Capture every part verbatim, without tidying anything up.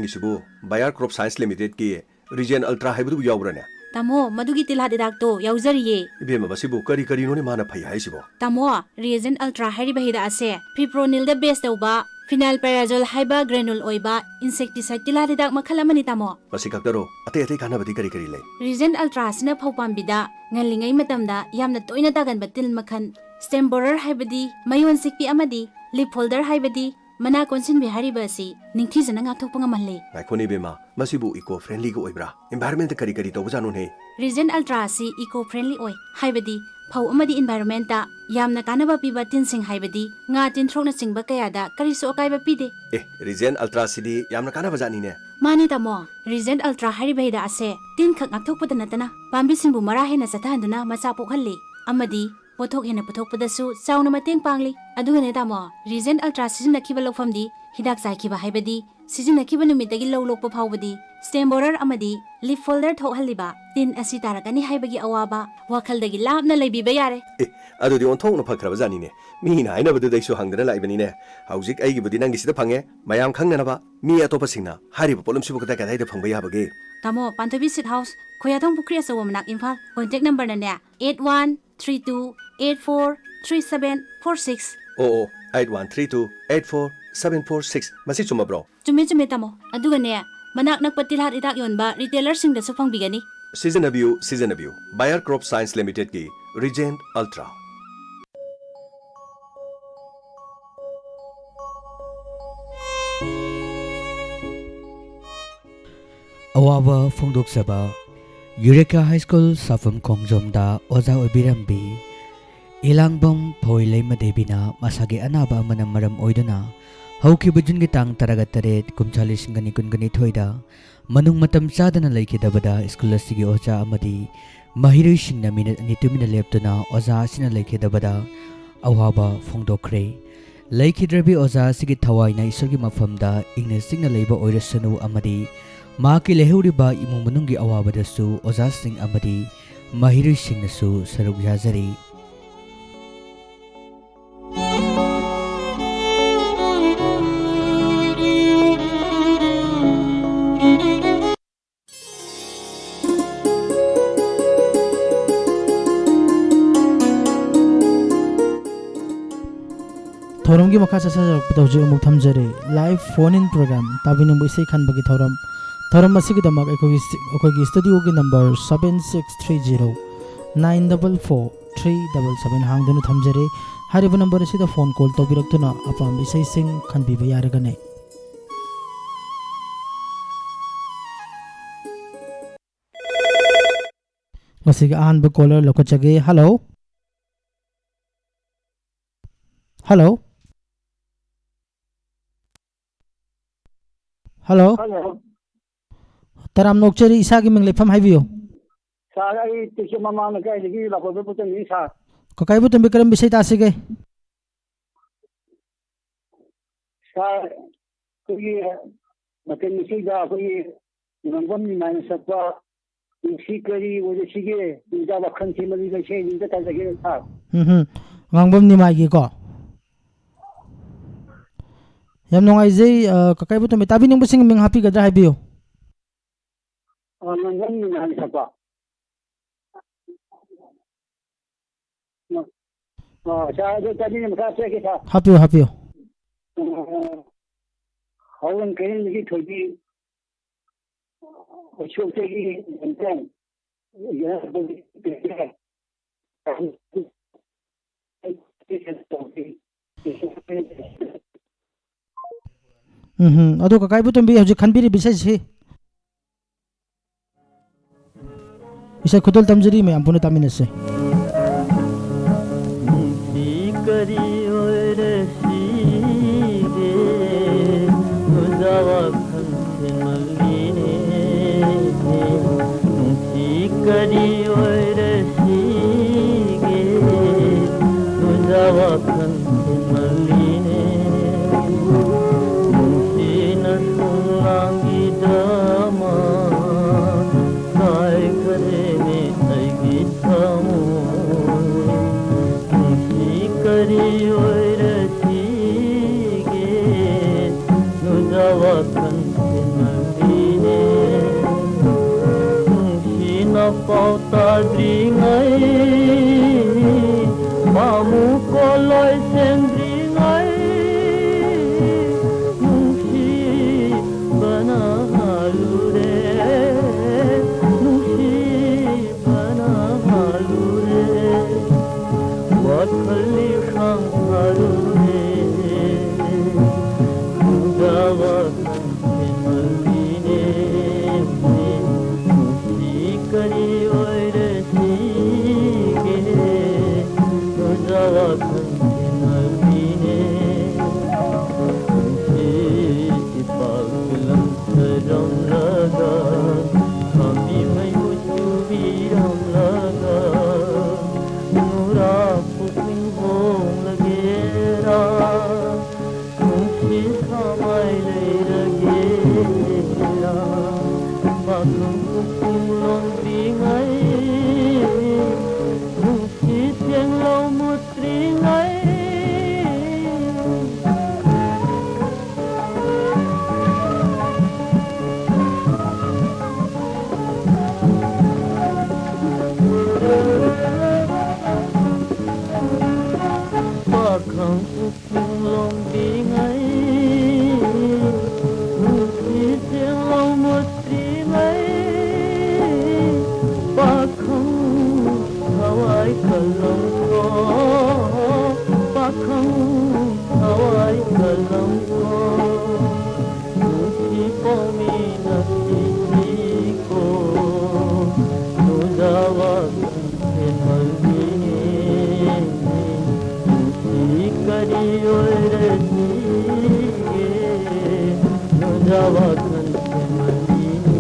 ꯅꯪꯒꯤꯁꯤꯕꯨ buyer crop science ꯂꯤꯃꯤꯇꯦꯗꯀꯤ ꯔꯤꯖꯦꯟ ultra ꯍꯥꯏꯕꯗꯨꯕꯨ ꯌꯥꯎꯕ꯭ꯔꯥꯅꯦ? ꯇꯥꯃꯣ, ꯃꯗꯨꯒꯤ ꯇꯤꯜꯍꯥꯠ ꯍꯤꯗꯥꯛꯇꯣ ꯌꯥꯎꯖꯔꯤꯌꯦ꯫ ꯏꯕꯦꯝꯃ, ꯃꯁꯤꯕꯨ ꯀꯔꯤ ꯀꯔꯤꯅꯣꯅꯦ ꯃꯥꯅ ꯐꯩ ꯍꯥꯏꯁꯤꯕꯣ? ꯇꯥꯃꯣ, ꯔꯤꯖꯦꯟ ꯑꯜꯇ꯭ꯔꯥ ꯍꯥꯏꯔꯤꯕ ꯍꯤꯗꯥꯛ ꯑꯁꯦ ꯐꯤꯄ꯭ꯔꯣꯅꯤꯜꯗ ꯕꯦꯁ ꯇꯧꯕ ꯐꯤꯅꯥꯏꯜ ꯄꯦꯔꯥꯖꯣꯜ ꯍꯥꯏꯕ ꯒ꯭ꯔꯦꯅꯨꯜ ꯑꯣꯏꯕ ꯏꯟꯁꯦꯛꯇꯤꯁꯥꯏꯠ ꯇꯤꯜꯍꯥꯠ ꯍꯤꯗꯥꯛ ꯃꯈꯜ ꯑꯃꯅꯤ, ꯇꯥꯃꯣ꯫ ꯃꯁꯤ ꯈꯛꯇꯔꯣ? ꯑꯇꯩ ꯑꯇꯩ ꯀꯥꯟꯅꯕꯗꯤ ꯀꯔꯤ ꯀꯔꯤ ꯂꯩ? ꯔꯤꯖꯦꯟ ꯑꯜꯇ꯭ꯔꯥ ꯑꯁꯤꯅ ꯐꯧ ꯄꯥꯝꯕꯤꯗ ꯉꯜꯂꯤꯉꯩ ꯃꯇꯝꯗ ꯌꯥꯝꯅ ꯇꯣꯏꯅ ꯇꯥꯒꯟꯕ ꯇꯤꯜ ꯃꯈꯜ ꯁ꯭ꯇꯦꯝ ꯕꯣꯔꯔ ꯍꯥꯏꯕꯗꯤ ꯃꯌꯣꯟ ꯆꯤꯛꯄꯤ ꯑꯃꯗꯤ ꯂꯤꯞ ꯐꯣꯜꯗꯔ ꯍꯥꯏꯕꯗꯤ ꯃꯅꯥ ꯀꯣꯟꯁꯤꯟꯕꯤ ꯍꯥꯏꯔꯤꯕ ꯑꯁꯤ ꯅꯤꯡꯊꯤꯖꯅ ꯉꯥꯛꯊꯣꯛꯄ ꯉꯝꯍꯜꯂꯤ꯫ ꯉꯥꯏꯈꯣꯅꯦ ꯏꯕꯦꯝꯃ, ꯃꯁꯤꯕꯨ ꯏꯀꯣ ꯐ꯭ꯔꯦꯟꯂꯤꯒ ꯑꯣꯏꯕ꯭ꯔꯥ? ꯏꯟꯚꯥꯏꯔꯟꯃꯦꯟꯇ ꯀꯔꯤ ꯀꯔꯤ ꯇꯧꯕꯖꯥꯠꯅꯣꯅꯦ? ꯔꯤꯖꯦꯟ ꯑꯜꯇ꯭ꯔꯥ ꯑꯁꯤ ꯏꯀꯣ ꯐ꯭ꯔꯦꯟꯂꯤ ꯑꯣꯏ, ꯍꯥꯏꯕꯗꯤ ꯐꯧ ꯑꯃꯗꯤ ꯏꯟꯚꯥꯏꯔꯟꯃꯦꯟꯇ ꯌꯥꯝꯅ ꯀꯥꯟꯅꯕ ꯄꯤꯕ ꯇꯤꯟꯁꯤꯡ ꯍꯥꯏꯕꯗꯤ ꯉꯥ, ꯇꯤꯟꯊ꯭ꯔꯣꯛꯅꯆꯤꯡꯕ ꯀꯌꯥꯗ ꯀꯔꯤꯁꯨ ꯑꯀꯥꯏꯕ ꯄꯤꯗꯦ꯫ ꯑꯦ, ꯔꯤꯖꯦꯟ ꯑꯜꯇ꯭ꯔꯥꯁꯤꯗꯤ ꯌꯥꯝꯅ ꯀꯥꯟꯅꯕ ꯖꯥꯠꯅꯤꯅꯦ꯫ ꯃꯥꯅꯤ ꯇꯥꯃꯣ, ꯔꯤꯖꯦꯟ ꯑꯜꯇ꯭ꯔꯥ ꯍꯥꯏꯔꯤꯕ ꯍꯤꯗꯥꯛ ꯑꯁꯦ ꯇꯤꯟ ꯈꯛ ꯉꯥꯛꯊꯣꯛꯄꯗ ꯅꯠꯇꯅ ꯄꯥꯝꯕꯤꯁꯤꯡꯕꯨ ꯃꯔꯥ ꯍꯦꯟꯅ ꯆꯠꯊꯍꯟꯗꯨꯅ ꯃꯆꯥ ꯄꯣꯛꯍꯜꯂꯤ ꯑꯃꯗꯤ ꯄꯣꯠꯊꯣꯛ ꯍꯦꯟꯅ ꯄꯨꯊꯣꯛꯄꯗꯁꯨ ꯆꯥꯎꯅ ꯃꯇꯦꯡ ꯄꯥꯡꯂꯤ꯫ ꯑꯗꯨꯒꯅꯦ ꯇꯥꯃꯣ, ꯔꯤꯖꯦꯟ ꯑꯜꯇ꯭ꯔꯥ ꯁꯤꯖꯤꯟꯅꯈꯤꯕ ꯂꯧꯐꯝꯗꯤ ꯍꯤꯗꯥꯛ ꯆꯥꯏꯈꯤꯕ ꯍꯥꯏꯕꯗꯤ ꯁꯤꯖꯤꯟꯅꯈꯤꯕ ꯅꯨꯃꯤꯠꯇꯒꯤ ꯂꯧ ꯂꯣꯛꯄ ꯐꯥꯎꯕꯗꯤ ꯁ꯭ꯇꯦꯝ ꯕꯣꯔꯔ ꯑꯃꯗꯤ ꯂꯤꯞ ꯐꯣꯜꯗꯔ ꯊꯣꯛꯍꯜꯂꯤꯕ ꯇꯤꯟ ꯑꯁꯤ ꯇꯥꯔꯛꯀꯅꯤ ꯍꯥꯏꯕꯒꯤ ꯑꯋꯥꯕ ꯋꯥꯈꯜꯗꯒꯤ ꯂꯥꯞꯅ ꯂꯩꯕꯤꯕ ꯌꯥꯔꯦ꯫ ꯑꯦ, ꯑꯗꯨꯗꯤ ꯑꯣꯟꯊꯣꯛꯅ ꯐꯈ꯭ꯔꯕ ꯖꯥꯠꯅꯤꯅꯦ꯫ ꯃꯤꯅ ꯍꯥꯏꯅꯕꯗꯨꯗ ꯑꯩꯁꯨ ꯍꯪꯗꯅ ꯂꯥꯛꯏꯕꯅꯤꯅꯦ꯫ ꯍꯧꯖꯤꯛ ꯑꯩꯒꯤꯕꯨꯗꯤ ꯅꯪꯒꯤꯁꯤꯗ ꯐꯪꯉꯦ꯫ ꯃꯌꯥꯝ ꯈꯪꯅꯅꯕ, ꯃꯤ ꯑꯇꯣꯞꯄꯁꯤꯡꯅ ꯍꯥꯏꯔꯤꯕ ꯄꯣꯠꯂꯝꯁꯤꯕꯨ ꯀꯗꯥꯏ ꯀꯗꯥꯏꯗ ꯐꯪꯕ ꯌꯥꯕꯒꯦ? ꯇꯥꯃꯣ, ꯄꯥꯟꯊꯣꯏꯕꯤ ꯁꯤꯠ ꯍꯥꯎꯁ, ꯈꯣꯌꯥꯊꯣꯡ ꯄꯨꯈ꯭ꯔꯤ ꯑꯆꯧꯕ ꯃꯅꯥꯛ, ꯏꯝꯐꯥꯜ꯫ ꯀꯣꯟꯇꯦꯛ ꯅꯝꯕꯔꯅꯅꯦ, eight one three two eight four three seven four six. ꯑꯣ, ꯑꯣ, eight one three two eight four seven four six. ꯃꯁꯤ ꯆꯨꯝꯃꯕ꯭ꯔꯣ? ꯆꯨꯝꯃꯦ, ꯆꯨꯝꯃꯦ, ꯇꯥꯃꯣ꯫ ꯑꯗꯨꯒꯅꯦ, ꯃꯅꯥꯛ ꯅꯛꯄ ꯇꯤꯜꯍꯥꯠ ꯍꯤꯗꯥꯛ ꯌꯣꯟꯕ ꯔꯤꯇꯦꯂꯔꯁꯤꯡꯗꯁꯨ ꯐꯪꯕꯤꯒꯅꯤ꯫ ꯁꯤꯖꯤꯟꯅꯕꯤꯌꯨ, ꯁꯤꯖꯤꯟꯅꯕꯤꯌꯨ꯫ Buyer crop science ꯂꯤꯃꯤꯇꯦꯗꯀꯤ ꯔꯤꯖꯦꯟ ultra. ꯑꯋꯥꯕ ꯐꯣꯡꯗꯣꯛꯆꯕ꯫ ꯌꯨꯔꯦꯀꯥ ꯍꯥꯏ ꯁ꯭ꯀꯨꯜ ꯁꯥꯐꯝ ꯈꯣꯡꯖꯣꯝꯗ ꯑꯣꯖꯥ ꯑꯣꯏꯕꯤꯔꯝꯕꯤ ꯏꯂꯥꯡꯕꯝ ꯐꯋꯣꯏꯂꯩꯃ ꯗꯦꯕꯤꯅ ꯃꯁꯥꯒꯤ ꯑꯅꯥꯕ ꯑꯃꯅ ꯃꯔꯝ ꯑꯣꯏꯗꯨꯅ ꯍꯧꯈꯤꯕ ꯖꯨꯟꯒꯤ ꯇꯥꯡ ꯇꯔꯥꯒ ꯇꯔꯦꯠ, ꯀꯨꯝꯖꯥ ꯂꯤꯁꯤꯡ ꯑꯅꯤ ꯀꯨꯟꯒ ꯅꯤꯊꯣꯏꯗ ꯃꯅꯨꯡ ꯃꯇꯝ ꯆꯥꯗꯅ ꯂꯩꯈꯤꯗꯕꯗ ꯁ꯭ꯀꯨꯜ ꯑꯁꯤꯒꯤ ꯑꯣꯖꯥ ꯑꯃꯗꯤ ꯃꯍꯩꯔꯣꯏꯁꯤꯡꯅ ꯃꯤꯅꯤꯠ ꯑꯅꯤ ꯇꯨꯃꯤꯟꯅ ꯂꯦꯞꯇꯨꯅ ꯑꯣꯖꯥ ꯑꯁꯤꯅ ꯂꯩꯈꯤꯗꯕꯗ ꯑꯋꯥꯕ ꯐꯣꯡꯗꯣꯛꯈ꯭ꯔꯦ꯫ ꯂꯩꯈꯤꯗ꯭ꯔꯕꯤ ꯑꯣꯖꯥ ꯑꯁꯤꯒꯤ ꯊꯋꯥꯏꯅ ꯏꯁꯣꯔꯒꯤ ꯃꯐꯝꯗ ꯏꯪꯅ ꯆꯤꯛꯅ ꯂꯩꯕ ꯑꯣꯏꯔꯁꯅꯨ ꯑꯃꯗꯤ ꯃꯍꯥꯛꯀꯤ ꯂꯩꯍꯧꯔꯤꯕ ꯏꯃꯨꯡ ꯃꯅꯨꯡꯒꯤ ꯑꯋꯥꯕꯗꯁꯨ ꯑꯣꯖꯥꯁꯤꯡ ꯑꯃꯗꯤ ꯃꯍꯩꯔꯣꯏꯁꯤꯡꯅꯁꯨ ꯁꯔꯨꯛ ꯌꯥꯖꯔꯤ꯫ ꯊꯧꯔꯝꯒꯤ ꯃꯈꯥ ꯆꯠꯊꯖꯔꯛꯄꯗ ꯍꯧꯖꯤꯛ ꯑꯃꯨꯛ ꯊꯝꯖꯔꯤ, live phone in program, ꯇꯥꯕꯤꯅꯤꯡꯕ ꯏꯁꯩ ꯈꯟꯕꯒꯤ ꯊꯧꯔꯝ꯫ ꯊꯧꯔꯝ ꯑꯁꯤꯒꯤꯗꯃꯛ ꯑꯩꯈꯣꯏꯒꯤ ꯁ꯭ꯇꯤ-, ꯑꯩꯈꯣꯏꯒꯤ studioꯒꯤ number seven six three zero nine double four three double seven ꯍꯥꯡꯗꯨꯅ ꯊꯝꯖꯔꯤ꯫ ꯍꯥꯏꯔꯤꯕ number ꯑꯁꯤꯗ phone call ꯇꯧꯕꯤꯔꯛꯇꯨꯅ ꯑꯄꯥꯝꯕ ꯏꯁꯩꯁꯤꯡ ꯈꯟꯕꯤꯕ ꯌꯥꯔꯒꯅꯤ꯫ ꯉꯁꯤꯒꯤ ꯑꯍꯥꯟꯕ caller ꯂꯧꯈꯠꯆꯒꯦ꯫ Hello꯫ Hello꯫ Hello꯫ ꯇꯔꯥꯝꯅ ꯑꯣꯛꯆꯔꯤ, ꯏꯁꯥꯒꯤ ꯃꯤꯡ ꯂꯩꯐꯝ ꯍꯥꯏꯕꯤꯌꯨ꯫ Sir, ꯑꯩ ꯇꯤꯆꯦꯝ ꯃꯃꯥꯡ ꯂꯩꯀꯥꯏꯗꯒꯤ ꯂꯥꯛꯄꯗ ꯄꯨꯠꯇꯝꯕꯤꯅꯤ, sir꯫ ꯀꯀꯥ ꯏꯕꯣꯇꯣꯝꯕꯤ, ꯀꯔꯝꯕ ꯏꯁꯩ ꯇꯥꯁꯤꯒꯦ? Sir, ꯑꯩꯈꯣꯏꯒꯤ ꯃꯇꯝ ꯑꯁꯤꯗ ꯑꯩꯈꯣꯏꯒꯤ ꯉꯥꯡꯐꯝ ꯅꯨꯡꯉꯥꯏꯅ ꯆꯠꯄ ꯅꯨꯡꯁꯤ ꯀꯔꯤ ꯑꯣꯏꯔꯁꯤꯒꯦ, ꯅꯨꯡꯖꯥ ꯋꯥꯈꯜ ꯊꯦꯡꯃꯜꯂꯤꯕ ꯏꯁꯩ ꯑꯗꯨꯝꯇ ꯇꯥꯖꯒꯦ, sir꯫ ꯎꯝ ꯍꯝ꯫ ꯉꯥꯡꯐꯝ ꯅꯨꯡꯉꯥꯏꯒꯤꯀꯣ꯫ ꯌꯥꯝ ꯅꯨꯡꯉꯥꯏꯖꯩ꯫ ꯑ, ꯀꯀꯥ ꯏꯕꯣꯇꯣꯝꯕꯤ, ꯇꯥꯕꯤꯅꯤꯡꯕꯁꯤꯡꯒꯤ ꯃꯤꯡ ꯍꯥꯞꯄꯤꯒꯗ꯭ꯔꯥ ꯍꯥꯏꯕꯤꯌꯨ꯫ ꯑ, ꯉꯥꯡꯐꯝ ꯅꯨꯡꯉꯥꯏꯅ ꯆꯠꯄ꯫ ꯑ, ꯑ, sir, ꯑꯗꯨ ꯇꯥꯕꯤꯅꯤꯡꯕ ꯈꯔ ꯍꯥꯞꯆꯔꯛꯀꯦ, sir꯫ ꯍꯥꯞꯄꯤꯌꯨ, ꯍꯥꯞꯄꯤꯌꯨ꯫ ꯑ, ꯍꯥꯎꯔꯪ ꯀꯩꯔꯦꯜꯗꯒꯤ ꯊꯣꯏꯕꯤ, ꯎꯁꯣꯞꯇꯒꯤ ꯌꯦꯟꯊꯣꯡ, ꯎꯝ ꯍꯝ꯫ ꯑꯗꯣ ꯀꯀꯥ ꯏꯕꯣꯇꯣꯝꯕꯤ ꯍꯧꯖꯤꯛ ꯈꯟꯕꯤꯔꯤꯕ ꯏꯁꯩꯁꯤ? ꯏꯁꯩ ꯈꯨꯗꯣꯜ ꯇꯝꯖꯔꯤ, ꯃꯌꯥꯝ ꯄꯨꯟꯅ ꯇꯥꯃꯤꯟꯅꯁꯦ꯫ ꯅꯨꯡꯁꯤ ꯀꯔꯤ ꯑꯣꯏꯔꯁꯤꯒꯦ, ꯅꯨꯡꯖꯥ ꯋꯥꯈꯜ ꯊꯦꯡꯃꯜꯂꯤꯅꯦ꯫ ꯅꯨꯡꯁꯤ ꯀꯔꯤ ꯑꯣꯏꯔꯁꯤꯒꯦ, ꯅꯨꯡꯖꯥ ꯋꯥꯈꯜ ꯊꯦꯡꯃꯜꯂꯤꯅꯦ꯫ ꯅꯨꯡꯁꯤꯅ ꯁꯨꯝ ꯂꯥꯡꯈꯤꯗꯃ ꯀꯥꯏꯈꯔꯦꯅꯦ ꯑꯩꯒꯤ ꯊꯃꯣꯏ꯫ ꯅꯨꯡꯁꯤ ꯀꯔꯤ ꯑꯣꯏꯔꯁꯤꯒꯦ, ꯅꯨꯡꯖꯥ ꯋꯥꯈꯜ ꯊꯦꯡꯅꯔꯤꯅꯦ꯫ ꯅꯨꯡꯁꯤꯅ ꯄꯥꯎ ꯇꯥꯗ꯭ꯔꯤꯉꯩ, ꯄꯥꯃꯨ ꯀꯣꯂꯣꯏ ꯁꯦꯝꯗ꯭ꯔꯤꯉꯩ, ꯃꯤꯅ ꯁꯤꯁꯤꯀꯣ, ꯅꯨꯡꯖꯥꯎ ꯋꯥꯈꯜ ꯊꯦꯝꯃꯜꯂꯤꯅꯦ, ꯅꯨꯡꯁꯤ ꯀꯔꯤ ꯑꯣꯏꯔꯁꯤꯒꯦ, ꯅꯨꯡꯖꯥꯎ ꯋꯥꯈꯜ ꯊꯦꯝꯃꯜꯂꯤꯅꯦ꯫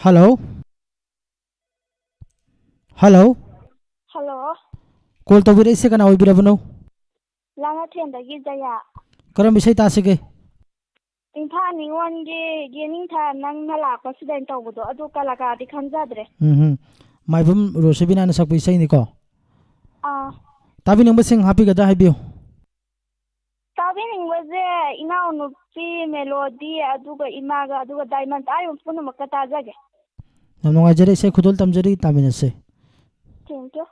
ꯍꯜꯂꯣ꯫ ꯍꯜꯂꯣ꯫ ꯍꯜꯂꯣ꯫ ꯀꯣꯜ ꯇꯧꯕꯤꯔꯛꯏꯁꯦ ꯀꯅꯥ ꯑꯣꯏꯕꯤꯔꯕꯅꯣ? ꯂꯥꯡꯉꯊꯦꯜꯗꯒꯤ ꯖꯌꯥ꯫ ꯀꯔꯝꯕ ꯏꯁꯩ ꯇꯥꯁꯤꯒꯦ? ꯏꯝꯐꯥꯜ ꯅꯤꯉꯣꯜꯒꯤ ꯌꯦꯅꯤꯡꯊꯥ ꯅꯪꯅ ꯂꯥꯛꯄꯁꯤꯗ ꯑꯩꯅ ꯇꯧꯕꯗꯣ, ꯑꯗꯨ ꯀꯂꯥꯀꯥꯔꯗꯤ ꯈꯪꯖꯗ꯭ꯔꯦ꯫ ꯎꯝ ꯍꯝ꯫ ꯃꯥꯏꯕꯝ ꯔꯣꯁꯕꯤꯅꯥꯅ ꯁꯛꯄ ꯏꯁꯩꯅꯤꯀꯣ? ꯑꯥ꯫ ꯇꯥꯕꯤꯅꯤꯡꯕꯁꯤꯡ ꯍꯥꯞꯄꯤꯒꯗ꯭ꯔꯥ ꯍꯥꯏꯕꯤꯌꯨ꯫ ꯇꯥꯕꯤꯅꯤꯡꯕꯁꯦ ꯏꯅꯥꯎꯅꯨꯄꯤ ꯃꯦꯂꯣꯗꯤ, ꯑꯗꯨꯒ ꯏꯃꯥꯒ, ꯑꯗꯨꯒ ꯗꯥꯏꯃꯟ, ꯑꯥ, ꯄꯨꯝꯅꯃꯛꯀ ꯇꯥꯖꯒꯦ꯫ ꯌꯥꯝ ꯅꯨꯡꯉꯥꯏꯖꯔꯦ, ꯏꯁꯩ ꯈꯨꯗꯣꯜ ꯇꯝꯖꯔꯤ, ꯇꯥꯃꯤꯟꯅꯁꯦ꯫ Thank you.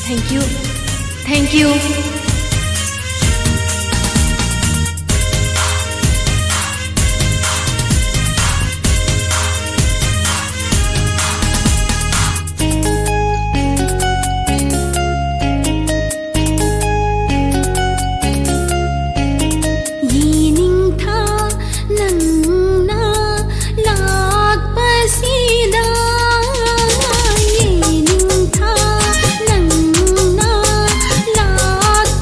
Thank you. Thank you. ꯌꯦꯅꯤꯡꯊꯥ ꯅꯪꯅ ꯂꯥꯛꯄꯁꯤꯗ, ꯌꯦꯅꯤꯡꯊꯥ ꯅꯪꯅ ꯂꯥꯛꯄꯁꯤꯗ,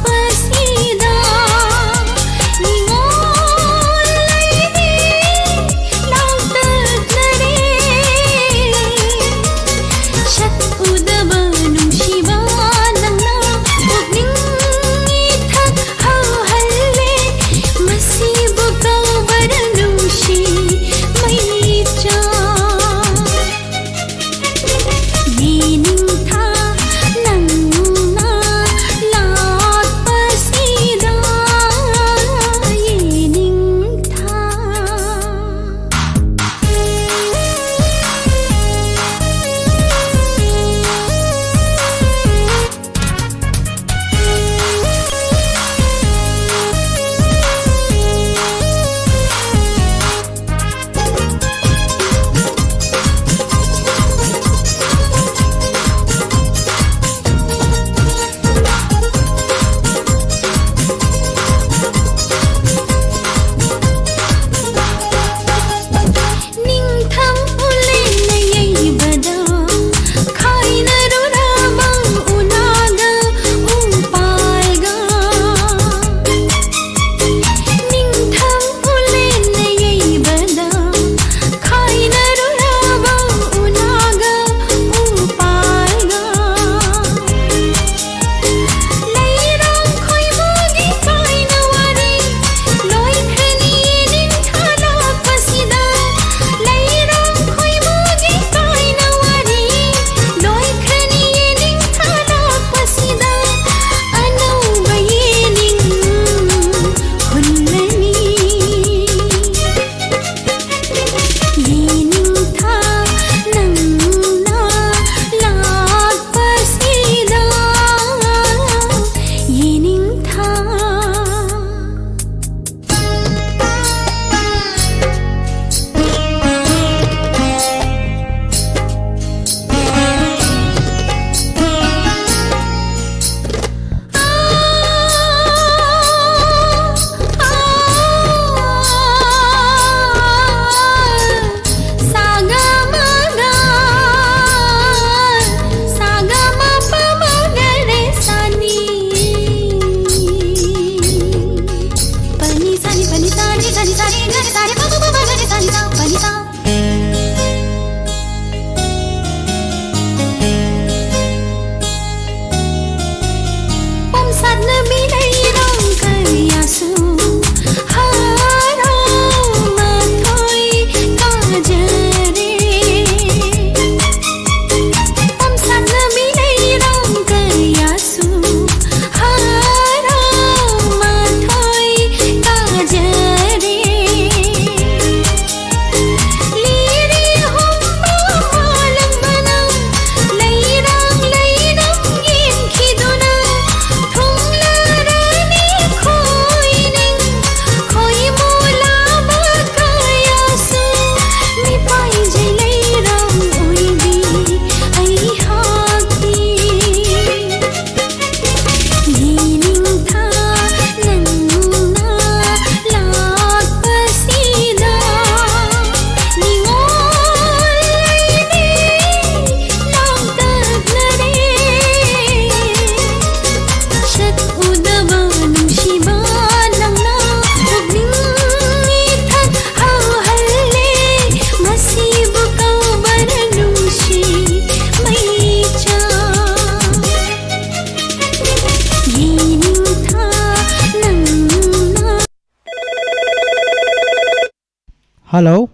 ꯍꯜꯂꯣ꯫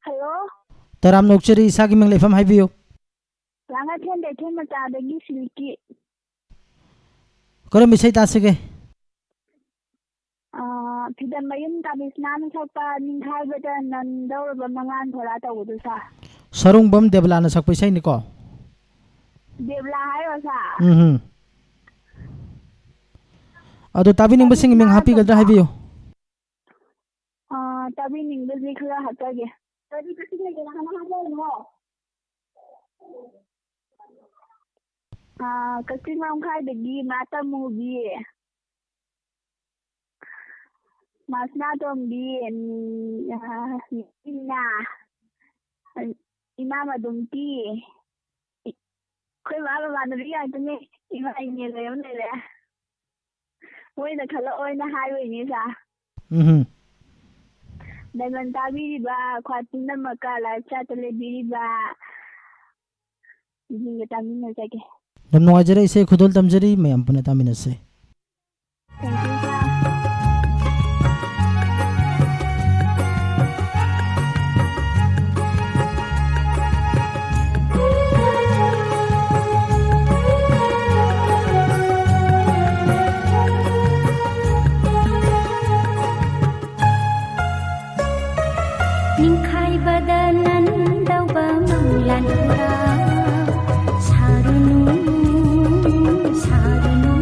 ꯍꯜꯂꯣ꯫ ꯇꯔꯥꯝꯅ ꯑꯣꯛꯆꯔꯤ, ꯏꯁꯥꯒꯤ ꯃꯤꯡ ꯂꯩꯐꯝ ꯍꯥꯏꯕꯤꯌꯨ꯫ ꯂꯥꯡꯉꯊꯦꯜ ꯀꯩꯊꯦꯜ ꯃꯆꯥꯗꯒꯤ ꯁꯤꯜꯀꯤ꯫ ꯀꯔꯝꯕ ꯏꯁꯩ ꯇꯥꯁꯤꯒꯦ? ꯑꯥ, ꯐꯤꯗꯝ ꯃꯌꯨꯝ ꯀꯥꯕꯤꯁꯅꯥꯅ ꯁꯛꯄ ꯅꯤꯡꯈꯥꯏꯕꯗ ꯅꯟꯗꯧꯔꯕ ꯃꯉꯥꯜ ꯊꯣꯔꯥ ꯇꯧꯕꯗꯨ ꯁꯥ꯫ ꯁꯔꯨꯡꯕꯝ ꯗꯦꯕꯂꯥꯅ ꯁꯛꯄ ꯏꯁꯩꯅꯤꯀꯣ? ꯗꯦꯕꯂꯥ ꯍꯥꯏꯔꯣ ꯁꯥ? ꯎꯝ ꯍꯝ꯫ ꯑꯗꯣ ꯇꯥꯕꯤꯅꯤꯡꯕꯁꯤꯡꯒꯤ ꯃꯤꯡ ꯍꯥꯞꯄꯤꯒꯗ꯭ꯔꯥ ꯍꯥꯏꯕꯤꯌꯨ꯫ ꯑꯥ, ꯇꯥꯕꯤꯅꯤꯡꯕꯁꯤ ꯈꯔ ꯍꯥꯞꯆꯒꯦ꯫ ꯀꯔꯤ ꯀꯔꯤ ꯂꯩꯒꯦ ꯅꯪ ꯍꯥꯏꯔꯛꯑꯣ꯫ ꯑꯥ, ꯀꯛꯆꯤꯡ ꯂꯝꯈꯥꯏꯗꯒꯤ ꯃꯥ ꯇꯝꯃꯨꯕꯤ, ꯃꯥ ꯁꯅꯥꯇꯣꯝꯕꯤ, ꯎꯝ, ꯑꯥ, ꯏꯃꯥ, ꯏꯃꯥ ꯃꯗꯨꯝꯇꯤ, ꯑꯩꯈꯣꯏ ꯃꯥ ꯃꯃꯥꯟꯅꯕꯤ ꯉꯥꯛꯇꯅꯦ꯫ ꯏꯃꯥ ꯏꯅꯦ ꯂꯩꯔ ꯂꯩꯔꯦ꯫ ꯃꯣꯏꯅ ꯈꯜꯂꯛꯑꯣꯏꯅ ꯍꯥꯏꯕꯩꯅꯦ ꯁꯥ꯫ ꯎꯝ꯫ ꯗꯥꯏꯃꯟ ꯇꯥꯕꯤꯔꯤꯕ, ꯈ꯭ꯋꯥꯏ ꯄꯨꯝꯅꯃꯛꯀ live chat ꯇ ꯂꯩꯕꯤꯔꯤꯕ ꯃꯤꯁꯤꯡꯒ ꯇꯥꯃꯤꯟꯅꯖꯒꯦ꯫ ꯌꯥꯝ ꯅꯨꯡꯉꯥꯏꯖꯔꯦ ꯏꯆꯦ, ꯈꯨꯗꯣꯜ ꯇꯝꯖꯔꯤ, ꯃꯌꯥꯝ ꯄꯨꯟꯅ ꯇꯥꯃꯤꯟꯅꯁꯦ꯫ Thank you, sir. ꯅꯤꯡꯈꯥꯏꯕꯗ ꯅꯟꯗꯧꯕ ꯃꯪꯂꯥꯟ ꯄꯨꯔꯥ ꯁꯥꯔꯨꯅꯨ, ꯁꯥꯔꯨꯅꯨ꯫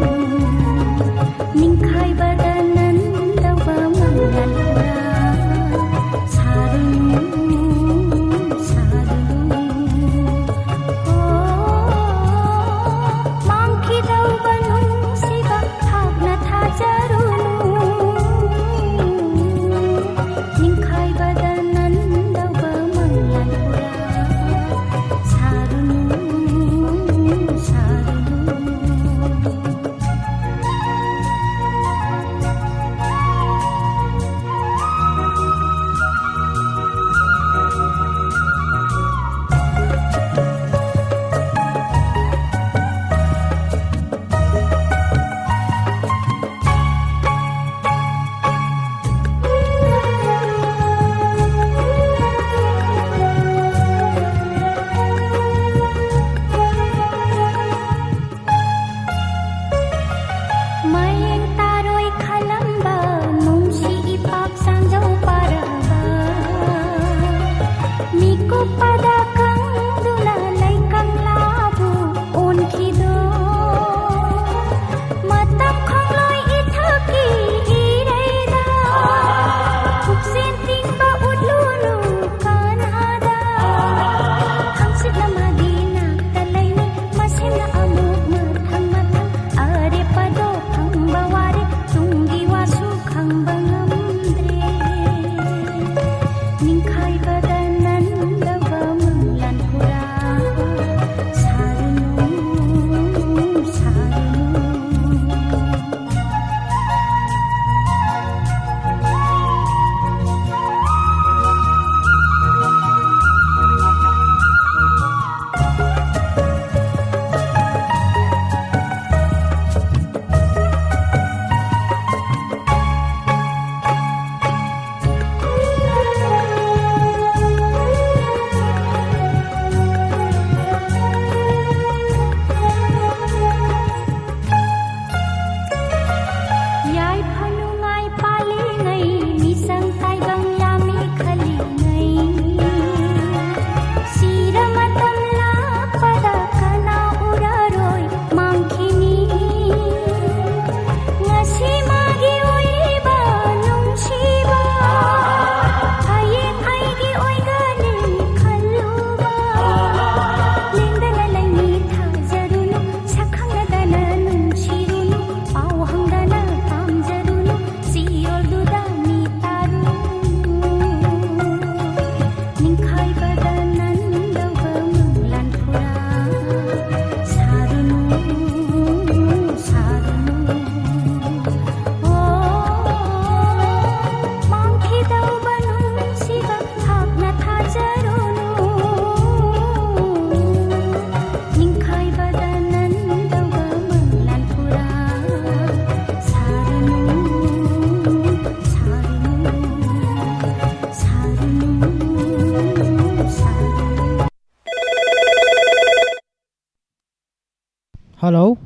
ꯍꯜꯂꯣ꯫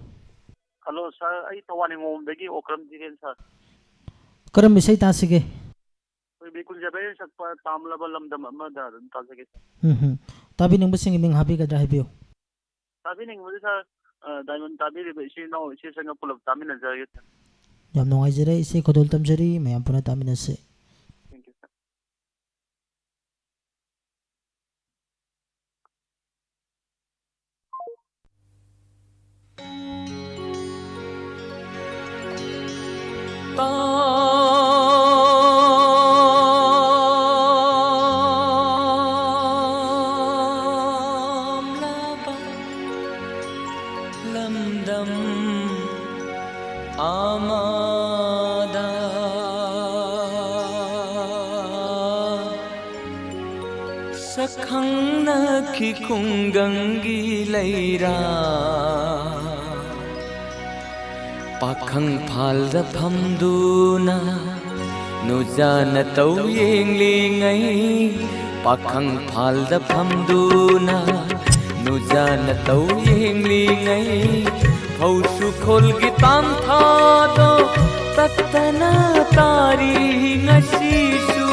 ꯍꯜꯂꯣ ꯁꯥꯔ, ꯑꯩ ꯊꯧꯕꯥꯜ ꯅꯤꯉꯣꯝꯗꯒꯤ ꯑꯣꯀ꯭ꯔꯝ ꯖꯤꯔꯦꯟ ꯁꯥꯔ꯫ ꯀꯔꯝꯕ ꯏꯁꯩ ꯇꯥꯁꯤꯒꯦ? ꯑꯩꯈꯣꯏ ꯕꯤꯀꯨꯟ ꯖꯕꯦꯔꯅ ꯁꯛꯄ ꯇꯥꯝꯂꯕ ꯂꯝꯗꯝ ꯑꯃꯗ ꯑꯗꯨꯝ ꯇꯥꯖꯒꯦ ꯁꯥꯔ꯫ ꯎꯝ ꯍꯝ꯫ ꯇꯥꯕꯤꯅꯤꯡꯕꯁꯤꯡꯒꯤ ꯃꯤꯡ ꯍꯥꯞꯄꯤꯒꯗ꯭ꯔꯥ ꯍꯥꯏꯕꯤꯌꯨ꯫ ꯇꯥꯕꯤꯅꯤꯡꯕꯗꯤ ꯁꯥꯔ, ꯑ, ꯗꯥꯏꯃꯟ ꯇꯥꯕꯤꯔꯤꯕ ꯏꯆꯤꯜ ꯏꯅꯥꯎ ꯏꯆꯦꯁꯤꯡꯒ ꯄꯨꯂꯞ ꯇꯥꯃꯤꯟꯅꯖꯔꯒꯦ ꯁꯥꯔ꯫ ꯌꯥꯝ ꯅꯨꯡꯉꯥꯏꯖꯔꯦ, ꯏꯁꯩ ꯈꯨꯗꯣꯜ ꯇꯝꯖꯔꯤ, ꯃꯌꯥꯝ ꯄꯨꯟꯅ ꯇꯥꯃꯤꯟꯅꯁꯤ꯫ Thank you ꯁꯥꯔ꯫ ꯇꯥꯝꯂꯕ ꯂꯝꯗꯝ ꯑꯃꯗ ꯁꯛꯈꯪꯅꯈꯤ ꯈꯨꯡꯒꯪꯒꯤ ꯂꯩꯔꯥ꯫ ꯄꯥꯈꯪ ꯐꯥꯜꯗ ꯐꯝꯗꯨꯅ ꯅꯨꯖꯥꯅ ꯇꯧ ꯌꯦꯡꯂꯤꯉꯩ, ꯄꯥꯈꯪ ꯐꯥꯜꯗ ꯐꯝꯗꯨꯅ ꯅꯨꯖꯥꯅ ꯇꯧ ꯌꯦꯡꯂꯤꯉꯩ, ꯐꯧꯁꯨ ꯈꯣꯜꯒꯤ ꯇꯥꯟꯊꯥꯗꯣ ꯇꯠꯇꯅ ꯇꯥꯔꯤ ꯉꯁꯤꯁꯨ꯫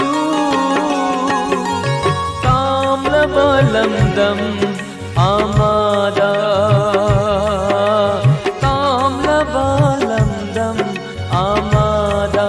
ꯇꯥꯝꯂꯕ ꯂꯝꯗꯝ ꯑꯃꯗ, ꯇꯥꯝꯂꯕ ꯂꯝꯗꯝ ꯑꯃꯗ꯫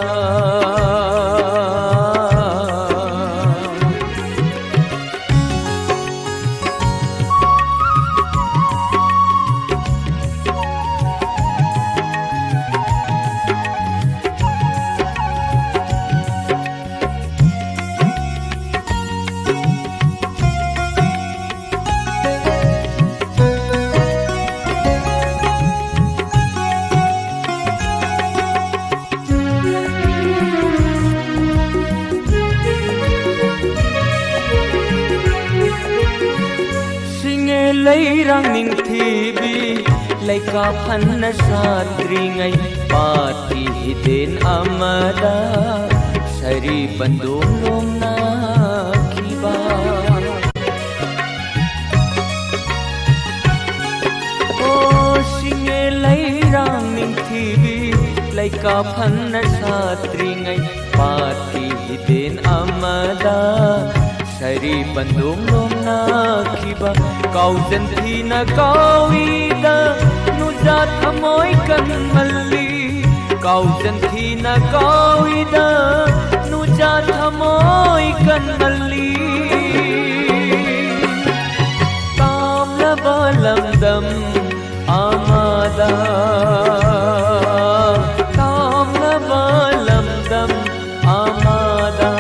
ꯁꯤꯡꯉꯦ ꯂꯩꯔꯥꯡ ꯅꯤꯡꯊꯤꯕꯤ ꯂꯩꯀꯥ ꯐꯟꯅ ꯁꯥꯠꯇ꯭ꯔꯤꯉꯩ, ꯄꯥꯠꯀꯤ ꯍꯤꯗꯦꯟ ꯑꯃꯗ ꯁꯔꯤ ꯄꯟꯗꯣꯝ ꯂꯣꯝꯅꯈꯤꯕ꯫ ꯑꯣ, ꯁꯤꯡ ꯂꯩꯀꯥ ꯐꯟꯅ ꯁꯥꯠꯇ꯭ꯔꯤꯉꯩ ꯄꯥꯠꯀꯤ ꯍꯤꯗꯦꯟ ꯑꯃꯗ ꯁꯥꯔꯤ ꯄꯟꯗꯣꯡ ꯂꯣꯝꯅꯈꯤꯕ ꯀꯥꯎꯖꯟ ꯊꯤꯅ ꯀꯥꯎꯏꯗ ꯅꯨꯖꯥ ꯊꯃꯣꯏ ꯀꯟꯃꯜꯂꯤ꯫ ꯀꯥꯎꯖꯟ ꯊꯤꯅ ꯀꯥꯎꯏꯗ ꯅꯨꯖꯥ ꯊꯃꯣꯏ ꯀꯟꯃꯜꯂꯤ꯫ ꯇꯥꯝꯂꯕ ꯂꯝꯗꯝ ꯑꯃꯗ, ꯇꯥꯝꯂꯕ ꯂꯝꯗꯝ ꯑꯃꯗ꯫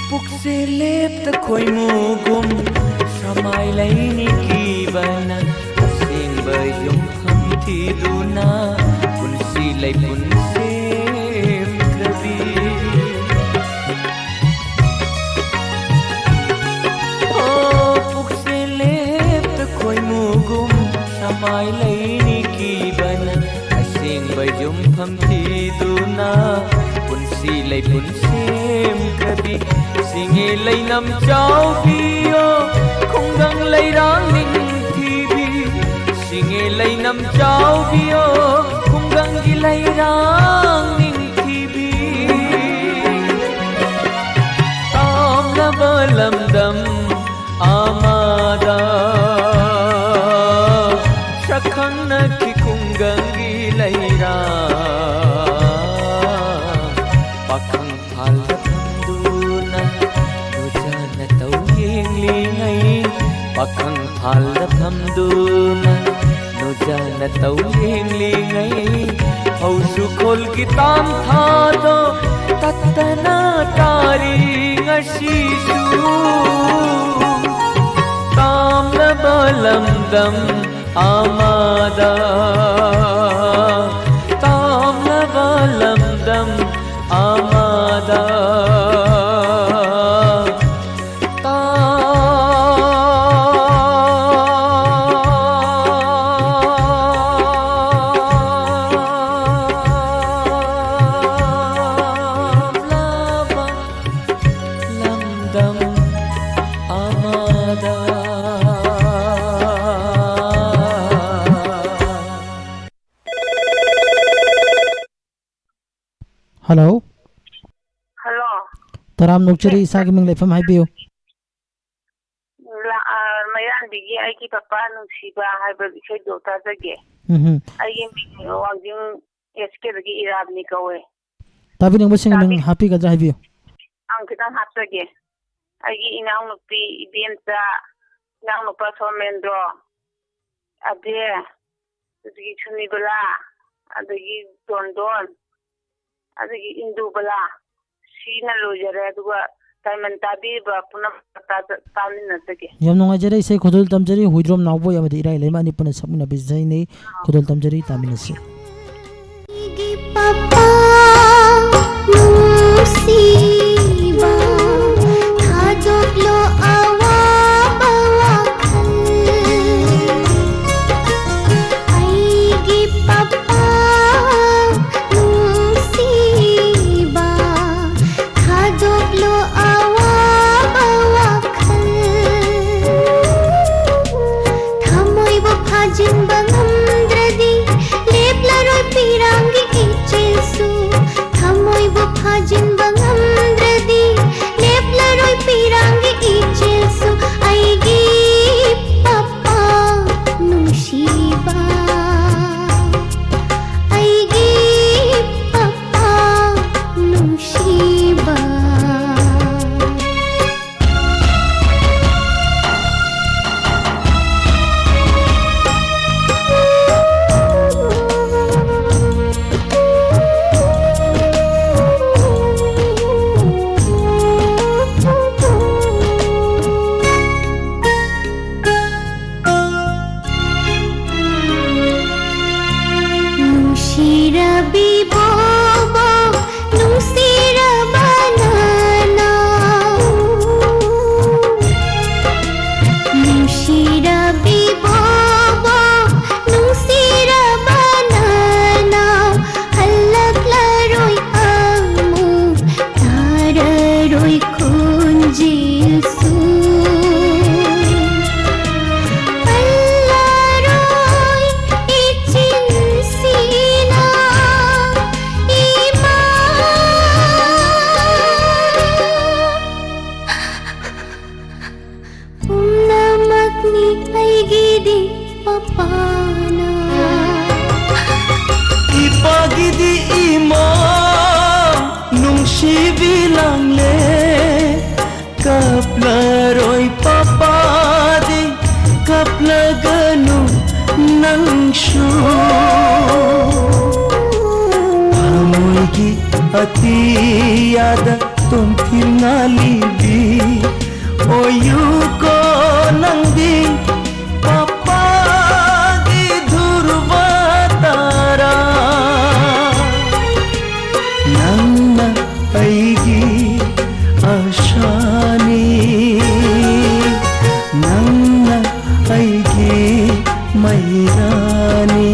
ꯄꯨꯛꯁꯦ ꯂꯦꯞꯇ ꯈꯣꯏꯃꯨꯒꯨꯝ ꯁꯃꯥꯏ ꯂꯩꯅꯤ ꯀꯤꯕꯅ ꯑꯁꯦꯡꯕ ꯌꯨꯝꯐꯝ ꯊꯤꯗꯨꯅ ꯄꯨꯟꯁꯤ ꯂꯩꯄꯨꯟ ꯁꯦꯝꯈ꯭ꯔꯕꯤ꯫ ꯑꯣ, ꯄꯨꯛꯁꯦ ꯂꯦꯞꯇ ꯈꯣꯏꯃꯨꯒꯨꯝ ꯁꯃꯥꯏ ꯂꯩꯅꯤ ꯀꯤꯕꯅ ꯑꯁꯦꯡꯕ ꯌꯨꯝꯐꯝ ꯊꯤꯗꯨꯅ ꯄꯨꯟꯁꯤ ꯂꯩꯄꯨꯟ ꯁꯦꯝꯈ꯭ꯔꯕꯤ꯫ ꯁꯤꯡꯉꯦ ꯂꯩꯅꯝ ꯆꯥꯎꯕꯤꯌꯣ ꯈꯨꯡꯒꯪ ꯂꯩꯔꯥꯡ ꯅꯤꯡꯊꯤꯕꯤ꯫ ꯁꯤꯡꯉꯦ ꯂꯩꯅꯝ ꯆꯥꯎꯕꯤꯌꯣ ꯈꯨꯡꯒꯪꯒꯤ ꯂꯩꯔꯥꯡ ꯅꯤꯡꯊꯤꯕꯤ꯫ ꯇꯥꯝꯂꯕ ꯂꯝꯗꯝ ꯑꯃꯗ ꯁꯛꯈꯪꯅꯈꯤ ꯈꯨꯡꯒꯪꯒꯤ ꯂꯩꯔꯥꯡ꯫ ꯄꯥꯈꯪ ꯐꯥꯜꯗ ꯐꯝꯗꯨꯅ ꯅꯨꯖꯥꯅ ꯇꯧ ꯌꯦꯡꯂꯤꯉꯩ꯫ ꯄꯥꯈꯪ ꯐꯥꯜꯗ ꯐꯝꯗꯨꯅ ꯅꯨꯖꯥꯅ ꯇꯧ ꯌꯦꯡꯂꯤꯉꯩ꯫ ꯍꯧꯁꯨ ꯈꯣꯜꯒꯤ ꯇꯥꯟꯊꯥꯗꯣ ꯇꯠꯇꯅ ꯇꯥꯔꯤ ꯉꯁꯤꯁꯨ꯫ ꯂꯝꯗꯝ ꯑꯃꯗ, ꯇꯥꯝꯂꯕ ꯂꯝꯗꯝ ꯑꯃꯗ, ꯇꯥꯝꯂꯕ ꯂꯝꯗꯝ ꯑꯃꯗ꯫ ꯍꯜꯂꯣ꯫ ꯍꯜꯂꯣ꯫ ꯇꯔꯥꯝꯅ ꯑꯣꯛꯆꯔꯤ, ꯏꯁꯥꯒꯤ ꯃꯤꯡ ꯂꯩꯐꯝ ꯍꯥꯏꯕꯤꯌꯨ꯫ ꯂꯥ-, ꯑ, ꯃꯩꯔꯥꯟꯕꯤꯒꯤ "ꯑꯩꯒꯤ ꯄꯄꯥ ꯅꯨꯡꯁꯤꯕ" ꯍꯥꯏꯕ ꯏꯁꯩꯗꯣ ꯇꯥꯖꯒꯦ꯫ ꯎꯝ ꯍꯝ꯫ ꯑꯩꯒꯤ ꯃꯤꯡ ꯋꯥꯡꯖꯤꯡ ꯑꯦꯁ ꯀꯦꯗꯒꯤ ꯏꯔꯥꯕꯅꯤ ꯀꯧꯋꯦ꯫ ꯇꯥꯕꯤꯅꯤꯡꯕꯁꯤꯡꯒꯤ ꯃꯤꯡ ꯇꯥꯕꯤ-, ꯍꯥꯞꯄꯤꯒꯗ꯭ꯔꯥ ꯍꯥꯏꯕꯤꯌꯨ꯫ ꯑꯪ, ꯈꯤꯇꯪ ꯍꯥꯞꯆꯒꯦ꯫ ꯑꯩꯒꯤ ꯏꯅꯥꯎꯅꯨꯄꯤ ꯏꯕꯦꯝꯆꯥ, ꯏꯅꯥꯎꯅꯨꯄꯥ ꯁꯣꯃꯦꯟꯗ꯭ꯔꯣ, ꯑꯗꯦ, ꯑꯗꯒꯤ ꯁꯨꯅꯤꯕꯂꯥ, ꯑꯗꯒꯤ ꯇꯣꯟꯗꯣꯟ, ꯑꯗꯒꯤ ꯏꯟꯗꯨꯕꯂꯥ, ꯁꯤꯅ ꯂꯣꯏꯖꯔꯦ꯫ ꯑꯗꯨꯒ ꯇꯥꯏꯃꯟ ꯇꯥꯕꯤꯔꯤꯕ ꯄꯨꯝꯅꯃꯛ ꯇꯥꯖ-, ꯇꯥꯃꯤꯟꯅꯖꯒꯦ꯫ ꯌꯥꯝ ꯅꯨꯡꯉꯥꯏꯖꯔꯦ, ꯏꯁꯩ ꯈꯨꯗꯣꯜ ꯇꯝꯖꯔꯤ꯫ ꯍꯨꯏꯗ꯭ꯔꯣꯝ ꯅꯥꯎꯕꯣꯏ ꯑꯃꯗꯤ ꯏꯔꯥꯏ ꯂꯩꯃ ꯑꯅꯤ ꯄꯨꯟꯅ ꯁꯛꯃꯤꯟꯅꯕ ꯏꯁꯩꯅꯤ꯫ ꯈꯨꯗꯣꯜ ꯇꯝꯖꯔꯤ, ꯇꯥꯃꯤꯟꯅꯁꯤ꯫ ꯑꯩꯒꯤ ꯄꯄꯥ ꯅꯨꯡꯁꯤꯕ, ꯊꯥꯗꯣꯛꯂꯣ ꯑꯋꯥꯕ ꯋꯥꯈꯜ꯫ ꯑꯩꯒꯤ ꯄꯄꯥ ꯅꯨꯡꯁꯤꯕ, ꯊꯥꯗꯣꯛꯂꯣ ꯑꯋꯥꯕ ꯋꯥꯈꯜ꯫ ꯊꯃꯣꯏꯕꯨ ꯐꯥꯖꯤꯟꯕ ꯉꯝꯗ꯭ꯔꯗꯤ, ꯂꯦꯞꯂꯔꯣꯏ ꯄꯤꯔꯥꯡꯒꯤ ꯏꯆꯦꯜꯁꯨ꯫ ꯊꯃꯣꯏꯕꯨ ꯐꯥꯖꯤꯟꯕ ꯉꯝꯗ꯭ꯔꯗꯤ, ꯖꯤꯁꯨ ꯄꯜꯂꯔꯣꯏ ꯏꯆꯤꯟꯁꯤꯅ ꯏꯃꯥ꯫ ꯄꯨꯝꯅꯃꯛꯅꯤ ꯑꯩꯒꯤꯗꯤ ꯄꯄꯥꯅ꯫ ꯏꯄꯥꯒꯤꯗꯤ ꯏꯃꯥ ꯅꯨꯡꯁꯤꯕꯤ ꯂꯥꯡꯂꯦ꯫ ꯀꯞꯂꯔꯣꯏ ꯄꯄꯥꯗꯤ ꯀꯞꯂꯒꯅꯨ ꯅꯪꯁꯨ꯫ ꯊꯃꯣꯏꯒꯤ ꯑꯇꯤꯌꯥꯗ ꯇꯣꯝꯊꯤꯜ ꯉꯥꯜꯂꯤꯕꯤ ꯑꯣꯏꯌꯨꯀꯣ ꯅꯪꯗꯤ ꯄꯄꯥꯒꯤ ꯙ꯭ꯔꯨꯕ ꯇꯥꯔꯥ꯫ ꯅꯪꯅ ꯑꯩꯒꯤ ꯑꯁꯥꯅꯤ, ꯅꯪꯅ ꯑꯩꯒꯤ ꯃꯩꯔꯥꯅꯤ꯫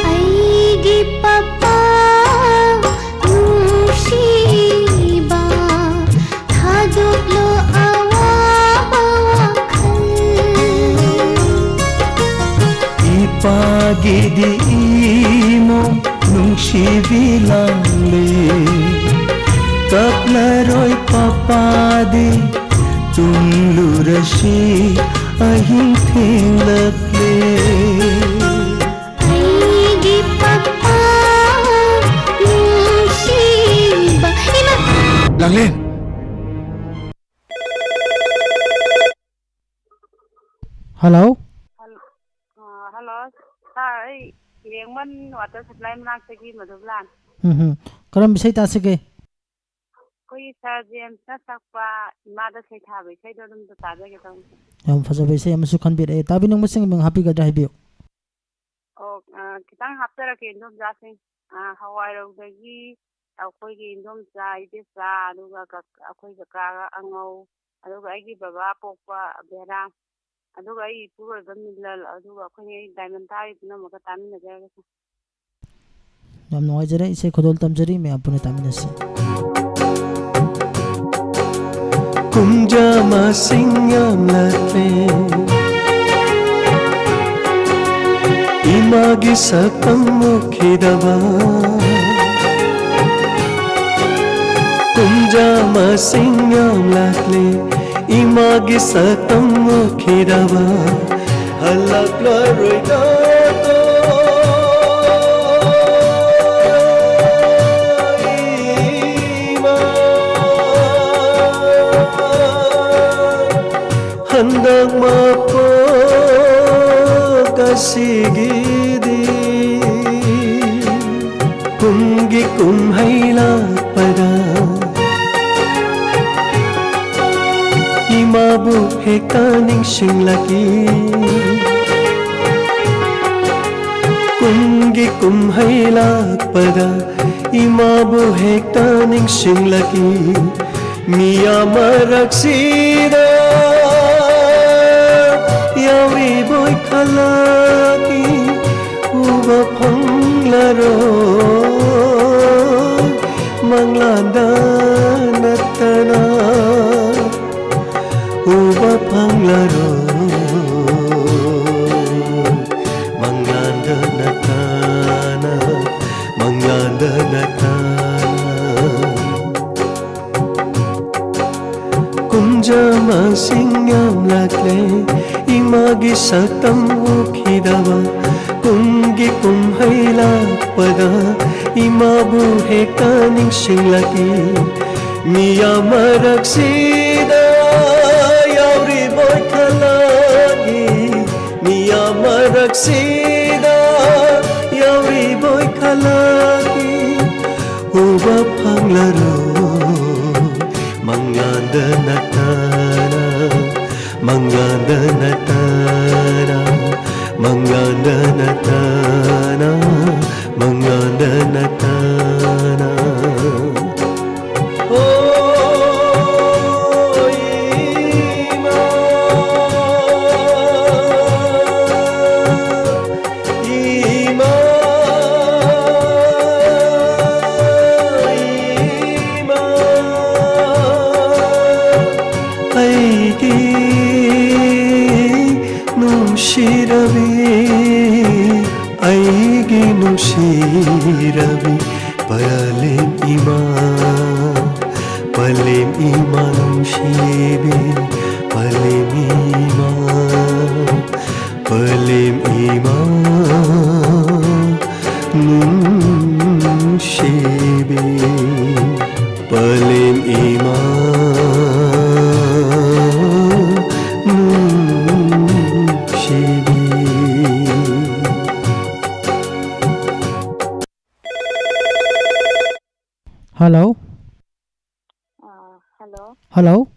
ꯑꯩꯒꯤ ꯄꯄꯥ ꯅꯨꯡꯁꯤꯕ, ꯊꯥꯗꯣꯛꯂꯣ ꯑꯋꯥꯕ ꯋꯥꯈꯜ꯫ ꯏꯄꯥꯒꯤꯗꯤ ꯏꯃꯣ ꯅꯨꯡꯁꯤꯕꯤ ꯂꯥꯡꯂꯦ꯫ ꯀꯞꯂꯔꯣꯏ ꯄꯄꯥꯗꯤ ꯇꯨꯝꯂꯨꯔꯁꯤ ꯑꯍꯤꯡ ꯊꯦꯡꯂꯛꯂꯦ꯫ ꯑꯩꯒꯤ ꯄꯄꯥ ꯅꯨꯡꯁꯤꯕ ꯏꯃꯥ꯫ ꯂꯥꯡꯂꯦꯟ꯫ ꯍꯜꯂꯣ꯫ ꯍꯜ-, ꯑ, ꯍꯜꯂꯣ꯫ ꯁꯥꯔ, ꯑꯩ ꯌꯦꯡꯃꯟ ꯋꯥꯇꯔ ꯁꯄ꯭ꯂꯥꯏ ꯃꯅꯥꯛꯇꯒꯤ ꯃꯙꯨꯕꯂꯥꯜ꯫ ꯎꯝ ꯍꯝ꯫ ꯀꯔꯝꯕ ꯏꯁꯩ ꯇꯥꯁꯤꯒꯦ? ꯑꯩꯈꯣꯏꯒꯤ ꯁꯥꯔ ꯖꯦꯝꯁꯅ ꯁꯛꯄ ꯏꯃꯥꯗ ꯁꯩꯊꯥꯕ ꯏꯁꯩꯗꯣ ꯑꯗꯨꯝꯇ ꯇꯥꯖꯒꯦ ꯇꯧꯅꯤ꯫ ꯌꯥꯝ ꯐꯖꯕ ꯏꯁꯩ ꯑꯃꯁꯨ ꯈꯟꯕꯤꯔꯛꯑꯦ꯫ ꯇꯥꯕꯤꯅꯤꯡꯕꯁꯤꯡꯒꯤ ꯃꯤꯡ ꯍꯥꯞꯄꯤꯒꯗ꯭ꯔꯥ ꯍꯥꯏꯕꯤꯌꯨ꯫ ꯑꯣ, ꯑ, ꯈꯤꯇꯪ ꯍꯥꯞꯆꯔꯛꯀꯦ, ꯏꯟꯗꯣꯝꯆꯥꯁꯤꯡ꯫ ꯑ, ꯍꯋꯥꯏꯔꯧꯗꯒꯤ ꯑꯩꯈꯣꯏꯒꯤ ꯏꯟꯗꯣꯝꯆꯥ ꯏꯕꯦꯆꯥ, ꯑꯗꯨꯒ ꯀꯛ-, ꯑꯩꯈꯣꯏ ꯀꯀꯥꯒ ꯑꯉꯧ, ꯑꯗꯨꯒ ꯑꯩꯒꯤ ꯕꯕꯥ ꯄꯣꯛꯄ ꯕꯦꯔꯥ, ꯑꯗꯨꯒ ꯑꯩ ꯏꯄꯨꯔꯣꯏꯕ ꯃꯤꯂꯜ, ꯑꯗꯨꯒ ꯑꯩꯈꯣꯏ ꯗꯥꯏꯃꯟ ꯊꯥꯔꯤ ꯄꯨꯝꯅꯃꯛꯀ ꯇꯥꯃꯤꯟꯅꯖꯔꯒꯦ꯫ ꯌꯥꯝ ꯅꯨꯡꯉꯥꯏꯖꯔꯦ, ꯏꯁꯩ ꯈꯨꯗꯣꯜ ꯇꯝꯖꯔꯤ, ꯃꯌꯥꯝ ꯄꯨꯟꯅ ꯇꯥꯃꯤꯟꯅꯁꯤ꯫ ꯀꯨꯝꯖꯥ ꯃꯁꯤꯡ ꯌꯥꯝꯂꯛꯂꯦ, ꯏꯃꯥꯒꯤ ꯁꯛꯇꯝ ꯎꯈꯤꯗꯕ꯫ ꯀꯨꯝꯖꯥ ꯃꯁꯤꯡ ꯌꯥꯝꯂꯛꯂꯦ, ꯏꯃꯥꯒꯤ ꯁꯛꯇꯝ ꯎꯈꯤꯗꯕ꯫ ꯍꯜꯂꯛꯂꯔꯣꯏꯗꯣ ꯏꯃꯥ, ꯍꯟꯗꯛ ꯃꯄꯣꯛ ꯑꯁꯤꯒꯤꯗꯤ ꯀꯨꯝꯒꯤ ꯀꯨꯝꯍꯩ ꯂꯥꯛꯄꯗ ꯏꯃꯥꯕꯨ ꯍꯦꯛꯇ ꯅꯤꯡꯁꯤꯡꯂꯛꯏ꯫ ꯀꯨꯝꯒꯤ ꯀꯨꯝꯍꯩ ꯂꯥꯛꯄꯗ ꯏꯃꯥꯕꯨ ꯍꯦꯛꯇ ꯅꯤꯡꯁꯤꯡꯂꯛꯏ꯫ ꯃꯤꯌꯥꯝ ꯃꯔꯛꯁꯤꯗ ꯌꯥꯎꯔꯤꯕꯣꯏ ꯈꯜꯂꯛꯏ꯫ ꯎꯕ ꯐꯪꯂꯔꯣꯏ ꯃꯪꯂꯥꯟꯗ ꯅꯠꯇꯅ, ꯎꯕ ꯐꯪꯂꯔꯣꯏ ꯃꯪꯂꯥꯟꯗ ꯅꯠꯇꯅ, ꯃꯪꯂꯥꯟꯗ ꯅꯠꯇꯅ꯫ ꯀꯨꯝꯖꯥ ꯃꯁꯤꯡ ꯌꯥꯝꯂꯛꯂꯦ, ꯏꯃꯥꯒꯤ ꯁꯛꯇꯝ ꯎꯈꯤꯗꯕ꯫ ꯀꯨꯝꯒꯤ ꯀꯨꯝꯍꯩ ꯂꯥꯛꯄꯗ ꯏꯃꯥꯕꯨ ꯍꯦꯛꯇ ꯅꯤꯡꯁꯤꯡꯂꯛꯏ꯫ ꯃꯤꯌꯥꯝ ꯃꯔꯛꯁꯤꯗ ꯌꯥꯎꯔꯤꯕꯣꯏ ꯈꯜꯂꯛꯏ, ꯃꯤꯌꯥꯝ ꯃꯔꯛꯁꯤꯗ ꯌꯥꯎꯔꯤꯕꯣꯏ ꯈꯜꯂꯛꯏ꯫ ꯎꯕ ꯐꯪꯂꯔꯣꯏ ꯃꯪꯂꯥꯟꯗ ꯅꯠꯇꯅ, ꯃꯪꯂꯥꯟꯗ ꯅꯠꯇꯅ, ꯃꯪꯂꯥꯟꯗ ꯅꯠꯇꯅ, ꯃꯪꯂꯥꯟꯗ ꯅꯠꯇꯅ꯫ ꯑꯣ ꯏꯃꯥ, ꯏꯃꯥ, ꯏꯃꯥ, ꯑꯩꯒꯤ ꯅꯨꯡꯁꯤꯔꯕꯤ, ꯑꯩꯒꯤ ꯅꯨꯡꯁꯤꯔꯕꯤ, ꯄꯂꯦꯝ ꯏꯃꯥ, ꯄꯂꯦꯝ ꯏꯃꯥ ꯅꯨꯡꯁꯤꯕꯤ, ꯄꯂꯦꯝ ꯏꯃꯥ, ꯄꯂꯦꯝ ꯏꯃꯥ ꯅꯨꯡꯁꯤꯕꯤ, ꯄꯂꯦꯝ ꯏꯃꯥ ꯅꯨꯡꯁꯤꯕꯤ꯫ ꯍꯜꯂꯣ꯫ ꯑꯥ, ꯍꯜꯂꯣ꯫ ꯍꯜꯂꯣ꯫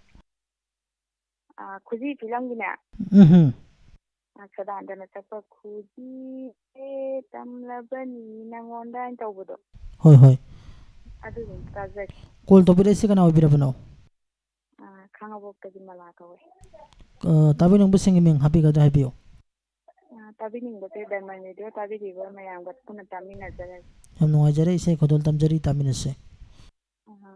ꯑꯥ, ꯈꯨꯖꯤ ꯐꯤꯂꯝꯒꯤꯅꯦ꯫ ꯎꯝ꯫ ꯑꯥ, ꯁꯗꯥꯅꯟꯗꯅ ꯁꯛꯄ "ꯈꯨꯖꯤꯁꯦ ꯇꯝꯂꯕꯅꯤ ꯅꯪꯉꯣꯟꯗ" ꯍꯥꯏꯅ ꯇꯧꯕꯗꯣ꯫ ꯍꯣꯏ, ꯍꯣꯏ꯫ ꯑꯗꯨꯗꯨꯝ ꯇꯥꯖꯒꯦ꯫ ꯀꯣꯜ ꯇꯧꯕꯤꯔꯛꯏꯁꯤ ꯀꯅꯥ ꯑꯣꯏꯕꯤꯔꯕꯅꯣ? ꯑꯥ, ꯈꯥꯡꯉꯕꯣꯛꯇꯒꯤ ꯃꯂꯥ ꯀꯧꯋꯦ꯫ ꯑꯥ, ꯇꯥꯕꯤꯅꯤꯡꯕꯁꯤꯡꯒꯤ ꯃꯤꯡ ꯍꯥꯞꯄꯤꯒꯗ꯭ꯔꯥ ꯍꯥꯏꯕꯤꯌꯨ꯫ ꯑꯥ, ꯇꯥꯕꯤꯅꯤꯡꯕꯁꯦ ꯗꯥꯏꯃꯟ ꯔꯦꯗꯤꯑꯣ ꯇꯥꯕꯤꯔꯤꯕ ꯃꯌꯥꯝꯒ ꯄꯨꯟꯅ ꯇꯥꯃꯤꯟꯅꯖꯔꯒꯦ꯫ ꯌꯥꯝ ꯅꯨꯡꯉꯥꯏꯖꯔꯦ, ꯏꯁꯩ ꯈꯨꯗꯣꯜ ꯇꯝꯖꯔꯤ, ꯇꯥꯃꯤꯟꯅꯁꯦ꯫ ꯑꯥ꯫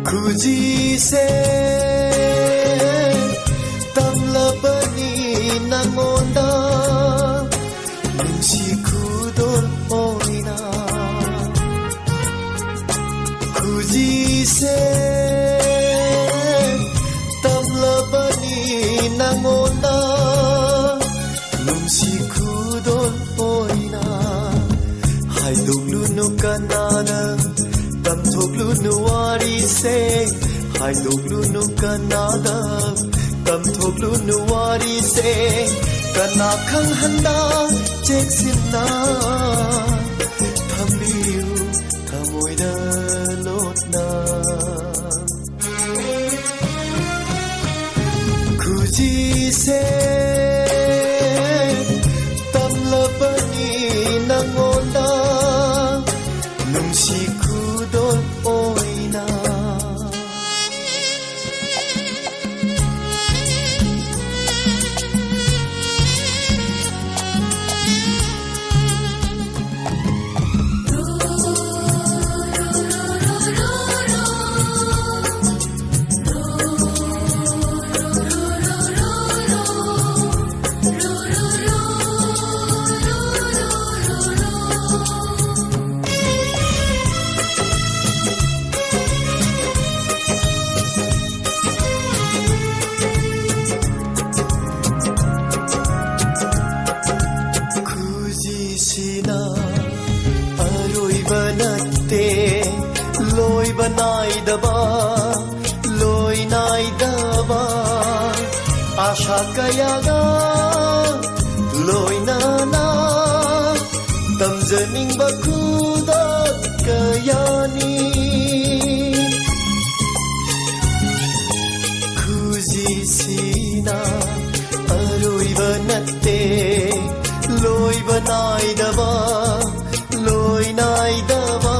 ꯈꯨꯖꯤꯁꯦ ꯇꯝꯂꯕꯅꯤ ꯅꯪꯉꯣꯟꯗ, ꯅꯨꯡꯁꯤ ꯈꯨꯗꯣꯜ ꯑꯣꯏꯅ꯫ ꯈꯨꯖꯤꯁꯦ ꯇꯝꯂꯕꯅꯤ ꯅꯪꯉꯣꯟꯗ, ꯅꯨꯡꯁꯤ ꯈꯨꯗꯣꯜ ꯀꯅꯥꯗ ꯇꯝꯊꯣꯛꯂꯨꯅꯨ ꯋꯥꯔꯤꯁꯦ, ꯍꯥꯏꯗꯣꯛꯂꯨꯅꯨ ꯀꯅꯥꯗ ꯇꯝꯊꯣꯛꯂꯨꯅꯨ ꯋꯥꯔꯤꯁꯦ꯫ ꯀꯅꯥ ꯈꯪꯍꯟꯗ ꯆꯦꯛꯁꯤꯟꯅ ꯊꯝꯕꯤꯌꯨ ꯊꯃꯣꯏꯗ ꯂꯣꯠꯅ꯫ ꯈꯨꯖꯤꯁꯦ ꯇꯝꯂꯕꯅꯤ ꯅꯪꯉꯣꯟꯗ ꯅꯨꯡꯁꯤ ꯈꯨꯗꯣꯜ ꯑꯣꯏꯅ꯫ ꯈꯨꯖꯤꯁꯤꯅ ꯑꯔꯣꯏꯕ ꯅꯠꯇꯦ, ꯂꯣꯏꯕ ꯅꯥꯏꯗꯕ, ꯂꯣꯏ ꯅꯥꯏꯗꯕ ꯑꯥꯁꯥ ꯀꯌꯥꯒ ꯂꯣꯏꯅꯅ ꯇꯝꯖꯅꯤꯡꯕ ꯈꯨꯗꯣꯜ ꯀꯌꯥꯅꯤ꯫ ꯈꯨꯖꯤꯁꯤꯅ ꯑꯔꯣꯏꯕ ꯅꯠꯇꯦ, ꯂꯣꯏꯕ ꯅꯥꯏꯗꯕ, ꯂꯣꯏ ꯅꯥꯏꯗꯕ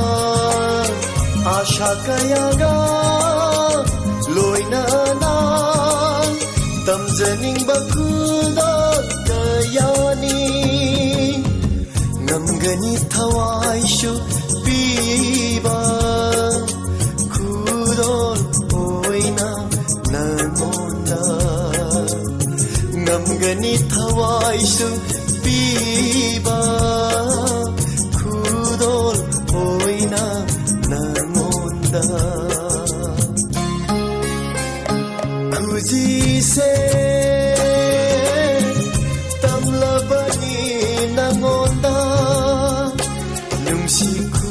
ꯑꯥꯁꯥ ꯀꯌꯥꯒ ꯂꯣꯏꯅꯅ ꯇꯝꯖꯅꯤꯡꯕ ꯈꯨꯗꯣꯜ ꯀꯌꯥꯅꯤ꯫ ꯉꯝꯒꯅꯤ ꯊꯋꯥꯏꯁꯨ ꯄꯤꯕ ꯈꯨꯗꯣꯜ ꯑꯣꯏꯅ ꯅꯪꯉꯣꯟꯗ꯫ ꯉꯝꯒꯅꯤ ꯊꯋꯥꯏꯁꯨ ꯄꯤꯕ ꯈꯨꯗꯣꯜ ꯑꯣꯏꯅ ꯅꯪꯉꯣꯟꯗ꯫ ꯈꯨꯖꯤꯁꯦ ꯇꯝꯂꯕꯅꯤ ꯅꯪꯉꯣꯟꯗ ꯅꯨꯡꯁꯤ ꯈꯨ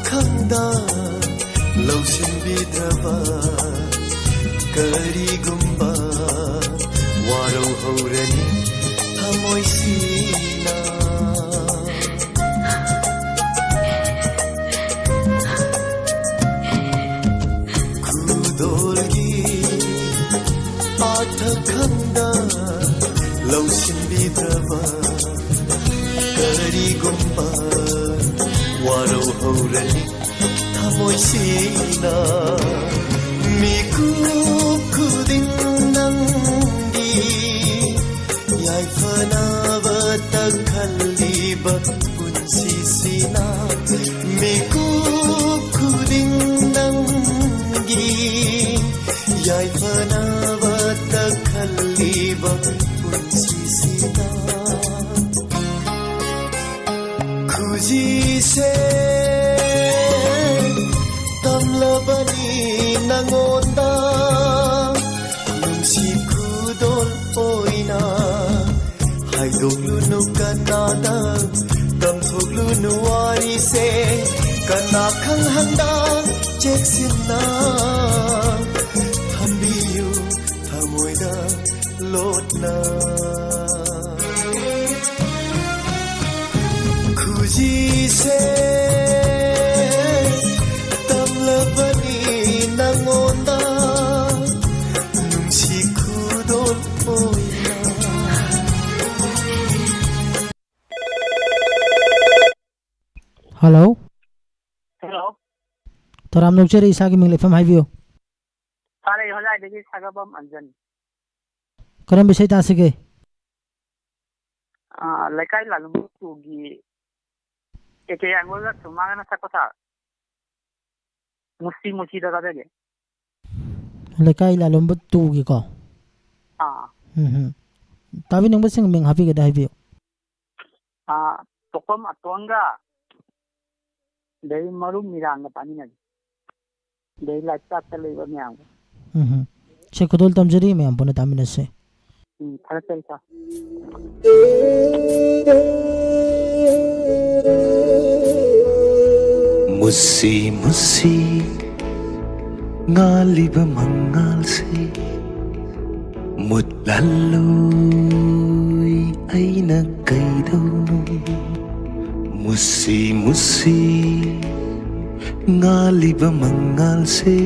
ꯈꯪꯗ ꯂꯧꯁꯤꯟꯕꯤꯗ꯭ꯔꯕ ꯀꯔꯤꯒꯨꯝꯕ ꯋꯥꯔꯧꯍꯧꯔꯅꯤ ꯊꯃꯣꯏꯁꯤꯅ꯫ ꯈꯨꯗꯣꯜꯒꯤ ꯑꯥꯊ ꯈꯪꯗ ꯂꯧꯁꯤꯟꯕꯤꯗ꯭ꯔꯕ ꯀꯔꯤꯒꯨꯝꯕ ꯋꯥꯔꯧꯍꯧꯔꯅꯤ ꯊꯃꯣꯏꯁꯤꯅ꯫ ꯃꯤꯀꯨꯞ ꯈꯨꯗꯤꯡ ꯅꯪꯒꯤ ꯌꯥꯏꯐꯅꯕꯇ ꯈꯜꯂꯤꯕ ꯄꯨꯟꯁꯤꯁꯤꯅ꯫ ꯃꯤꯀꯨꯞ ꯈꯨꯗꯤꯡ ꯅꯪꯒꯤ ꯌꯥꯏꯐꯅꯕꯇ ꯈꯜꯂꯤꯕ ꯄꯨꯟꯁꯤꯁꯤꯗ ꯈꯨꯖꯤꯁꯦ ꯇꯝꯂꯕꯅꯤ ꯅꯉꯣꯟꯗ ꯅꯨꯡꯁꯤ ꯈꯨꯗꯣꯜ ꯑꯣꯏꯅ꯫ ꯍꯥꯏꯗꯣꯛꯂꯨꯅꯨ ꯀꯅꯥꯗ, ꯇꯝꯊꯣꯛꯂꯨꯅꯨ ꯋꯥꯔꯤꯁꯦ ꯀꯅꯥ ꯈꯪꯍꯟꯗ꯫ ꯆꯦꯛꯁꯤꯟꯅ ꯊꯝꯕꯤꯌꯨ ꯊꯃꯣꯏꯗ ꯂꯣꯠꯅ꯫ ꯈꯨꯖꯤꯁꯦ ꯇꯝꯂꯕꯅꯤ ꯅꯉꯣꯟꯗ ꯅꯨꯡꯁꯤ ꯈꯨꯗꯣꯜ ꯑꯣꯏꯅ꯫ ꯍꯜꯂꯣ꯫ ꯍꯜꯂꯣ꯫ ꯇꯔꯥꯝꯅ ꯑꯣꯛꯆꯔꯤ, ꯏꯁꯥꯒꯤ ꯃꯤꯡ ꯂꯩꯐꯝ ꯍꯥꯏꯕꯤꯌꯨ꯫ ꯁꯥꯔ, ꯑꯩ ꯍꯣꯖꯥꯏꯗꯒꯤ ꯁꯥꯒꯕꯝ ꯑꯟꯖꯟ꯫ ꯀꯔꯝꯕ ꯏꯁꯩ ꯇꯥꯁꯤꯒꯦ? ꯑꯥ, ꯂꯩꯀꯥꯏ ꯂꯥꯂꯣꯡꯕ ꯇꯨꯒꯤ ꯀꯦ ꯀꯦ ꯌꯥꯡꯒꯣꯜꯒ ꯁꯨꯃꯥꯡꯒꯅ ꯁꯛꯄ ꯁꯥꯔ꯫ ꯃꯨꯁꯤ ꯃꯨꯁꯤꯗ ꯀꯥꯖꯒꯦ꯫ ꯂꯩꯀꯥꯏ ꯂꯥꯂꯣꯡꯕ ꯇꯨꯒꯤꯀꯣ? ꯑꯥ꯫ ꯎꯝ ꯍꯝ꯫ ꯇꯥꯕꯤꯅꯤꯡꯕꯁꯤꯡ ꯃꯤꯡ ꯍꯥꯞꯄꯤꯒꯗ ꯍꯥꯏꯕꯤꯌꯨ꯫ ꯑꯥ, ꯇꯣꯛꯄꯝ ꯑꯇꯣꯟꯒ, ꯑꯗꯩ ꯃꯔꯨꯞ ꯃꯤꯔꯥꯡꯒ ꯇꯥꯃꯤꯟꯅꯁꯤ꯫ ꯑꯗꯩ ꯂꯥꯏꯞ ꯆꯥꯠꯇ ꯂꯩꯕ ꯃꯌꯥꯝꯒ꯫ ꯎꯝ ꯍꯝ꯫ ꯁꯦ, ꯈꯨꯗꯣꯜ ꯇꯝꯖꯔꯤ, ꯃꯌꯥꯝ ꯄꯨꯟꯅ ꯇꯥꯃꯤꯟꯅꯁꯤ꯫ ꯎꯝ, ꯊꯥꯒꯠꯆꯔꯤ ꯁꯥꯔ꯫ ꯃꯨꯁꯤ ꯃꯨꯁꯤ ꯉꯥꯜꯂꯤꯕ ꯃꯉꯥꯜꯁꯦ ꯃꯨꯠꯍꯜꯂꯣꯏ, ꯑꯩꯅ ꯀꯩꯗꯧꯅꯣ? ꯃꯨꯁꯤ ꯃꯨꯁꯤ ꯉꯥꯜꯂꯤꯕ ꯃꯉꯥꯜꯁꯦ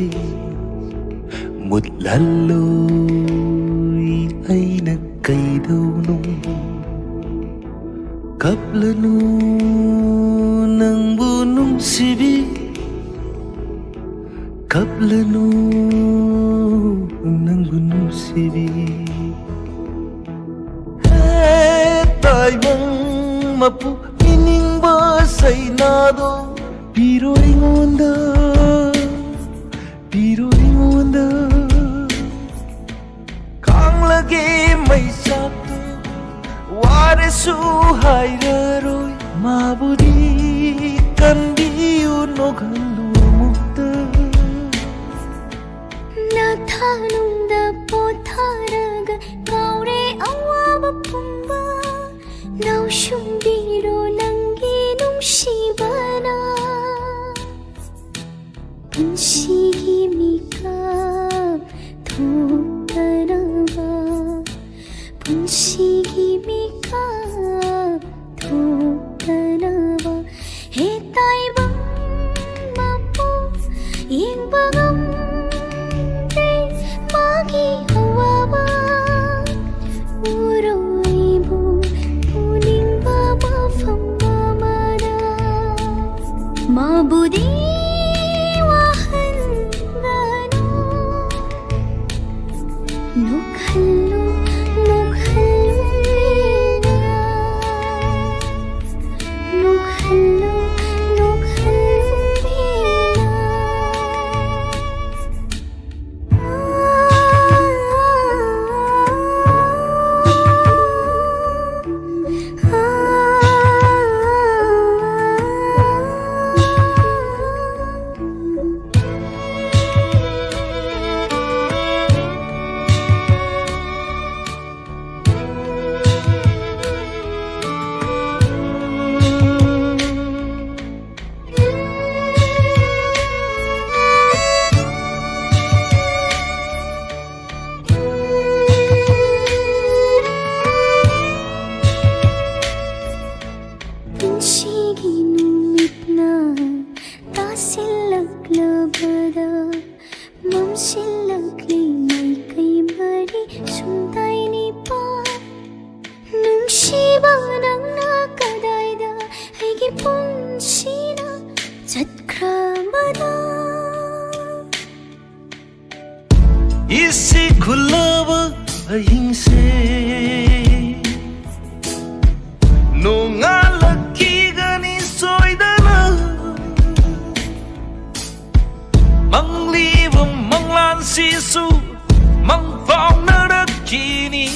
ꯃꯨꯠꯍꯜꯂꯣꯏ, ꯑꯩꯅ ꯀꯩꯗꯧꯅꯣ? ꯀꯞꯂꯅꯨ ꯅꯪꯕꯨ ꯅꯨꯡꯁꯤꯕꯤ, ꯀꯞꯂꯅꯨ ꯅꯪꯕꯨ ꯅꯨꯡꯁꯤꯕꯤ꯫ ꯍꯦ ꯇꯥꯏꯕꯪ ꯃꯄꯨ, ꯄꯤꯅꯤꯡꯕ ꯁꯩꯅꯥꯗꯣ ꯄꯤꯔꯣ ꯑꯩꯉꯣꯟꯗ, ꯄꯤꯔꯣ ꯑꯩꯉꯣꯟꯗ꯫ ꯈꯥꯡꯂꯒꯦ ꯃꯩꯁꯥꯛꯇꯣ, ꯋꯥꯔꯁꯨ ꯍꯥꯏꯔꯔꯣꯏ꯫ ꯃꯥꯕꯨꯗꯤ ꯀꯟꯕꯤꯌꯨ, ꯅꯣꯛꯍꯜꯂꯨ ꯑꯃꯨꯛꯇ꯫ ꯅꯊꯥꯅꯨꯡꯗ ꯄꯣꯊꯥꯔꯒ ꯀꯥꯎꯔꯦ ꯑꯋꯥꯕ ꯄꯨꯝꯕ꯫ ꯂꯧꯁꯨꯝꯕꯤꯔꯣ ꯅꯪꯒꯤ ꯅꯨꯡꯁꯤꯕꯅ꯫ ꯄꯨꯟꯁꯤꯒꯤ ꯃꯤꯀꯞ ꯊꯣꯛꯇꯅꯕ, ꯄꯨꯟꯁꯤꯒꯤ ꯃꯤꯀꯞ ꯊꯣꯛꯇꯅꯕ꯫ ꯍꯦ ꯇꯥꯏꯕꯪ ꯃꯄꯨ, ꯌꯦꯡꯕ ꯉꯝꯗꯦ ꯃꯥꯒꯤ ꯑꯋꯥꯕ꯫ ꯎꯔꯣꯏꯕꯨ ꯎꯅꯤꯡꯕ ꯃꯐꯝ ꯑꯃꯗ꯫ ꯃꯥꯕꯨꯗꯤ ꯋꯥꯍꯟꯒꯅꯨ꯫ ꯅꯣꯛꯍꯜꯂꯨ, ꯅꯣꯛꯍꯜꯂꯨ ꯄꯦꯟꯅ꯫ ꯅꯣꯛꯍꯜꯂꯨ, ꯅꯣꯛꯍꯜꯂꯨ ꯄꯦꯟꯅ꯫ ꯃꯝꯁꯤꯜꯂꯛꯂꯤ ꯃꯥꯏꯀꯩ ꯃꯔꯤ ꯁꯨꯝꯇꯥꯏ ꯅꯤꯄꯥꯜ꯫ ꯅꯨꯡꯁꯤꯕ ꯅꯪꯅ ꯀꯗꯥꯏꯗ ꯑꯩꯒꯤ ꯄꯨꯟꯁꯤꯅ ꯆꯠꯈ꯭ꯔꯕꯅꯣ? ꯏꯁꯤꯛ ꯈꯨꯜꯂꯕ ꯑꯍꯤꯡꯁꯦ ꯅꯣꯡꯉꯥꯜꯂꯛꯈꯤꯒꯅꯤ ꯁꯣꯏꯗꯅ꯫ ꯃꯪꯂꯤꯕ ꯃꯪꯂꯥꯟꯁꯤꯁꯨ ꯃꯪ ꯐꯥꯎꯅꯔꯛꯈꯤꯅꯤ꯫